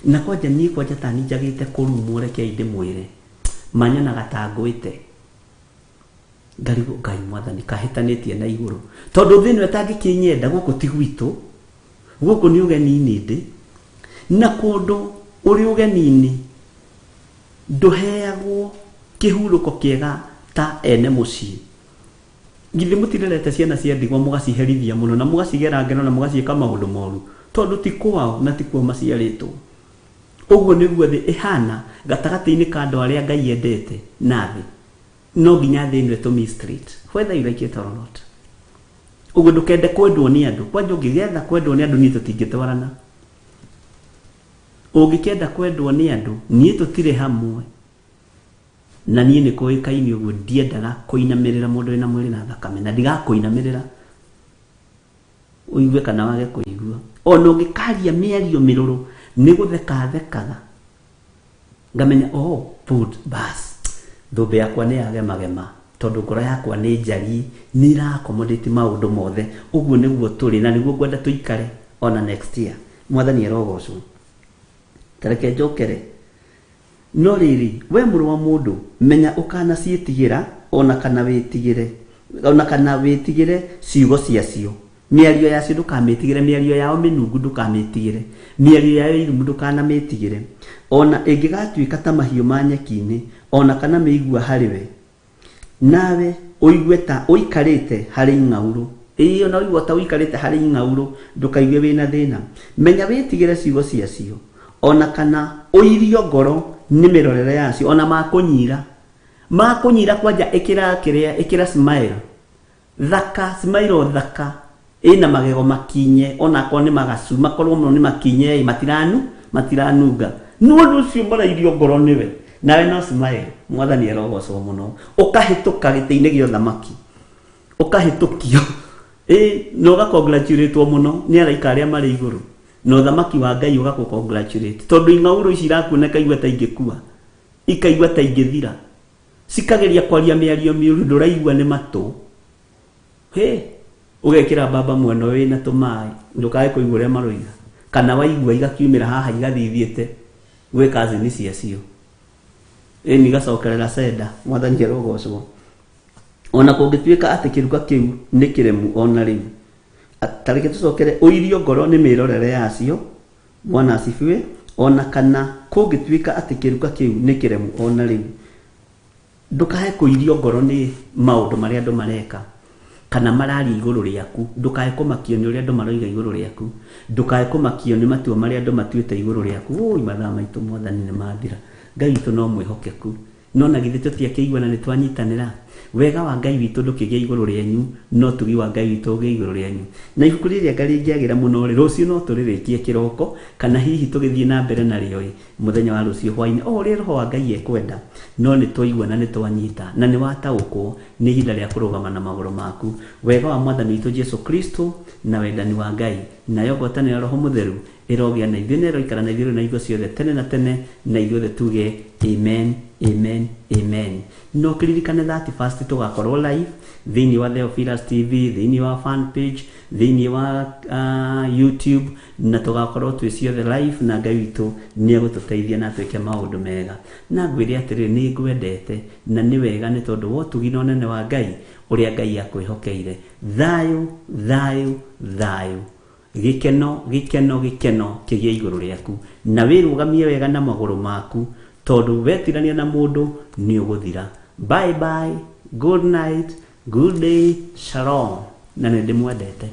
na kwanja niĩ kwanja ta niĩ njagĩte kũrumwo rekei ndĩmwĩre. Manyonaga ta ngwĩte. Ngarigwo Ngai mwathani kahĩtanĩtie na igũrũ. Tondũ thĩ ĩno ĩtangĩkĩnyenda gũkũ ti gwitũ. Gũkũ nĩ ũgeni-inĩ ndĩ. Na kũndũ ũrĩ ũgeni-inĩ ndũheagwo kĩhurũko kĩega ta ene mũciĩ. Githĩ mũtirerete ciana cia ndigwa mũgaciherithia mũno na mũgacigera ngero na mũgaciĩka maũndũ moru, tondũ ti kwao na ti kuo maciarĩtwo. Ũguo nĩguo thĩ ĩhana gatagatĩ-inĩ ka andũ arĩa Ngai endete na thĩ. No nginya thĩ ĩno ĩtũ mistreat, whether you like it or not. Ũguo ndũkende kwendwo nĩ andũ. Kwanja ũngĩgetha kwendwo nĩ andũ niĩ tũtingĩtwarana. Ũngĩkenda kwendwo nĩ andũ niĩ tũtirĩ hamwe. Na niĩ nĩ kũĩkaine ũguo ndiendaga kũinamĩrĩra mũndũ wĩna mwĩrĩ na thakame, na ndigakũinamĩrĩra ũigue kana wage kũigua. Ona ũngĩkaria mĩario mĩrũrũ nĩ gũtheka thekaga, ngamenya oh put bas thũmbĩ yakwa nĩ yagemagema, tondũ ngoro yakwa nĩ njariĩ, nĩ ĩra accommodate maũndũ mothe. Ũguo nĩguo tũrĩ na nĩguo ngwenda tũikare ona next year. Mwathani arogocwo. Ta reke njokere. No rĩrĩ, we mũrũ wa mũndũ, menya ũkanaciĩtigĩra ona kana wĩtigĩre, ona kana wĩtigĩre ciugo ciacio. Mĩario yacio ndũkamĩtigĩre, mĩario yao mĩnungu ndũkamĩtigĩre, mĩario yao irumu ndũkanamĩtigĩre. Ona ĩngĩgatuĩka ta mahiũ ma nyeki-inĩ, ona kana mĩigua harĩ we. Nawe ũigue ta ũikarĩte harĩ ing'aurũ. Ĩĩ, ona ũigua ta ũikarĩte harĩ ing'aurũ, ndũkaigue wĩna thĩna. Menya wĩtigĩre ciugo ciacio, ona kana ũirio ngoro nĩ mĩrorere yacio, ona makũnyira. Makũnyira kwanja ĩkĩra kĩrĩa, ĩkĩra smile. Thaka, smile o thaka, ĩna magego makinye, onakorwo nĩ magacu, makorwo mũno nĩ makinye, matiranu, matiranunga. Nĩ ũndũ ũcio marairio ngoro nĩwe. Nawe no smile, mwathani arogocwo mũno. Ũkahĩtũka gĩtĩ-inĩ gĩa ũthamaki. Ũkahĩtũkio. Ĩĩ, na ũgakongratulĩtwo mũno nĩ araika arĩa marĩ igũrũ. Na ũthamaki wa Ngai ũgakũcongratulate. Tondũ ing'aurũ ici irakuona ikaigua ta ingĩkua. Ikaigua ta ingĩthira. Cikageria kwaria mĩario mĩũru ndũraigua nĩ matũ. Hĩ, ũgekĩra baba mwena ũyũ wĩna tũmaĩ, ndũkae kũigua ũrĩa maroiga. Kana waigua igakiumĩra haha igathiĩ gwĩ cousin ciacio. Ĩni igacokerera cenda, mwathani arogocwo. Ona kũngĩtuĩka atĩ kĩruka kĩu nĩ kĩremu ona rĩu. Ta reke tũcokere ũirio ngoro nĩ mĩrorere yacio, Bwana asifiwe, ona kana kũngĩtuĩka atĩ kĩruka kĩu nĩ kĩremu ona rĩu. Ndũkae kũirio ngoro nĩ maũndũ marĩa andũ mareka kana mararia igũrũ rĩaku. Ndũkae kũmakio nĩ ũrĩa andũ maroiga igũrũ rĩaku. Ndũkae kũmakio nĩ matua marĩa andũ matuĩte igũrũ rĩaku. Ũi, mathaa maitũ mwathani nĩ mathira. Ngai witũ no mwĩhokeku. No na githĩ tũtiakĩigua na nĩ twanyitanĩra? Wega wa Ngai witũ ndũkĩgĩa igũrũ rĩanyu, no ũtugi wa Ngai witũ ũgĩe igũrũ rĩanyu. Na ibuku rĩrĩa anga rĩngĩagĩra mũno rĩ, rũciũ no tũrĩrĩkie kĩroko, kana hihi tũgĩthiĩ na mbere narĩo ĩ, mũthenya wa rũciũ hwaĩ-inĩ, o ũrĩa Roho wa Ngai ekwenda. No nĩ twaigua na nĩ twanyita, na nĩ wataũkwo, nĩ ihinda rĩa kũrũgama na magũrũ maku. Wega wa Mwathani witũ Jesu Kristo, na wendani wa Ngai, nayo ngwatanĩro ya Roho Mũtheru, ĩrogĩa na ithuĩ na ĩroikara na ithuĩ rĩu na hingo ciothe tene na tene, na ithuothe tuge amen, amen, amen. No kĩririkane 31st tũgakorwo live thĩinĩ wa Theophilus TV, thĩinĩ wa fan page, thĩinĩ wa YouTube, na tũgakorwo twĩ ciothe live, na Ngai witũ nĩ egũtũteithia na atwĩke maũndũ mega. Na ngwĩre atĩrĩrĩ, nĩ ngwendete na nĩ wega nĩ tondũ wa ũtugi na ũnene wa Ngai ũrĩa Ngai akwĩhokeire. Thayũ, thayũ, thayũ. Gĩkeno, gĩkeno, gĩkeno kĩgĩe igũrũ rĩaku, na wĩrũgamie wega na magũrũ maku, tondũ wetirania na mũndũ nĩ ũgũthira. Bye bye, good night, good day, shalom. Na nĩ ndĩmwendete.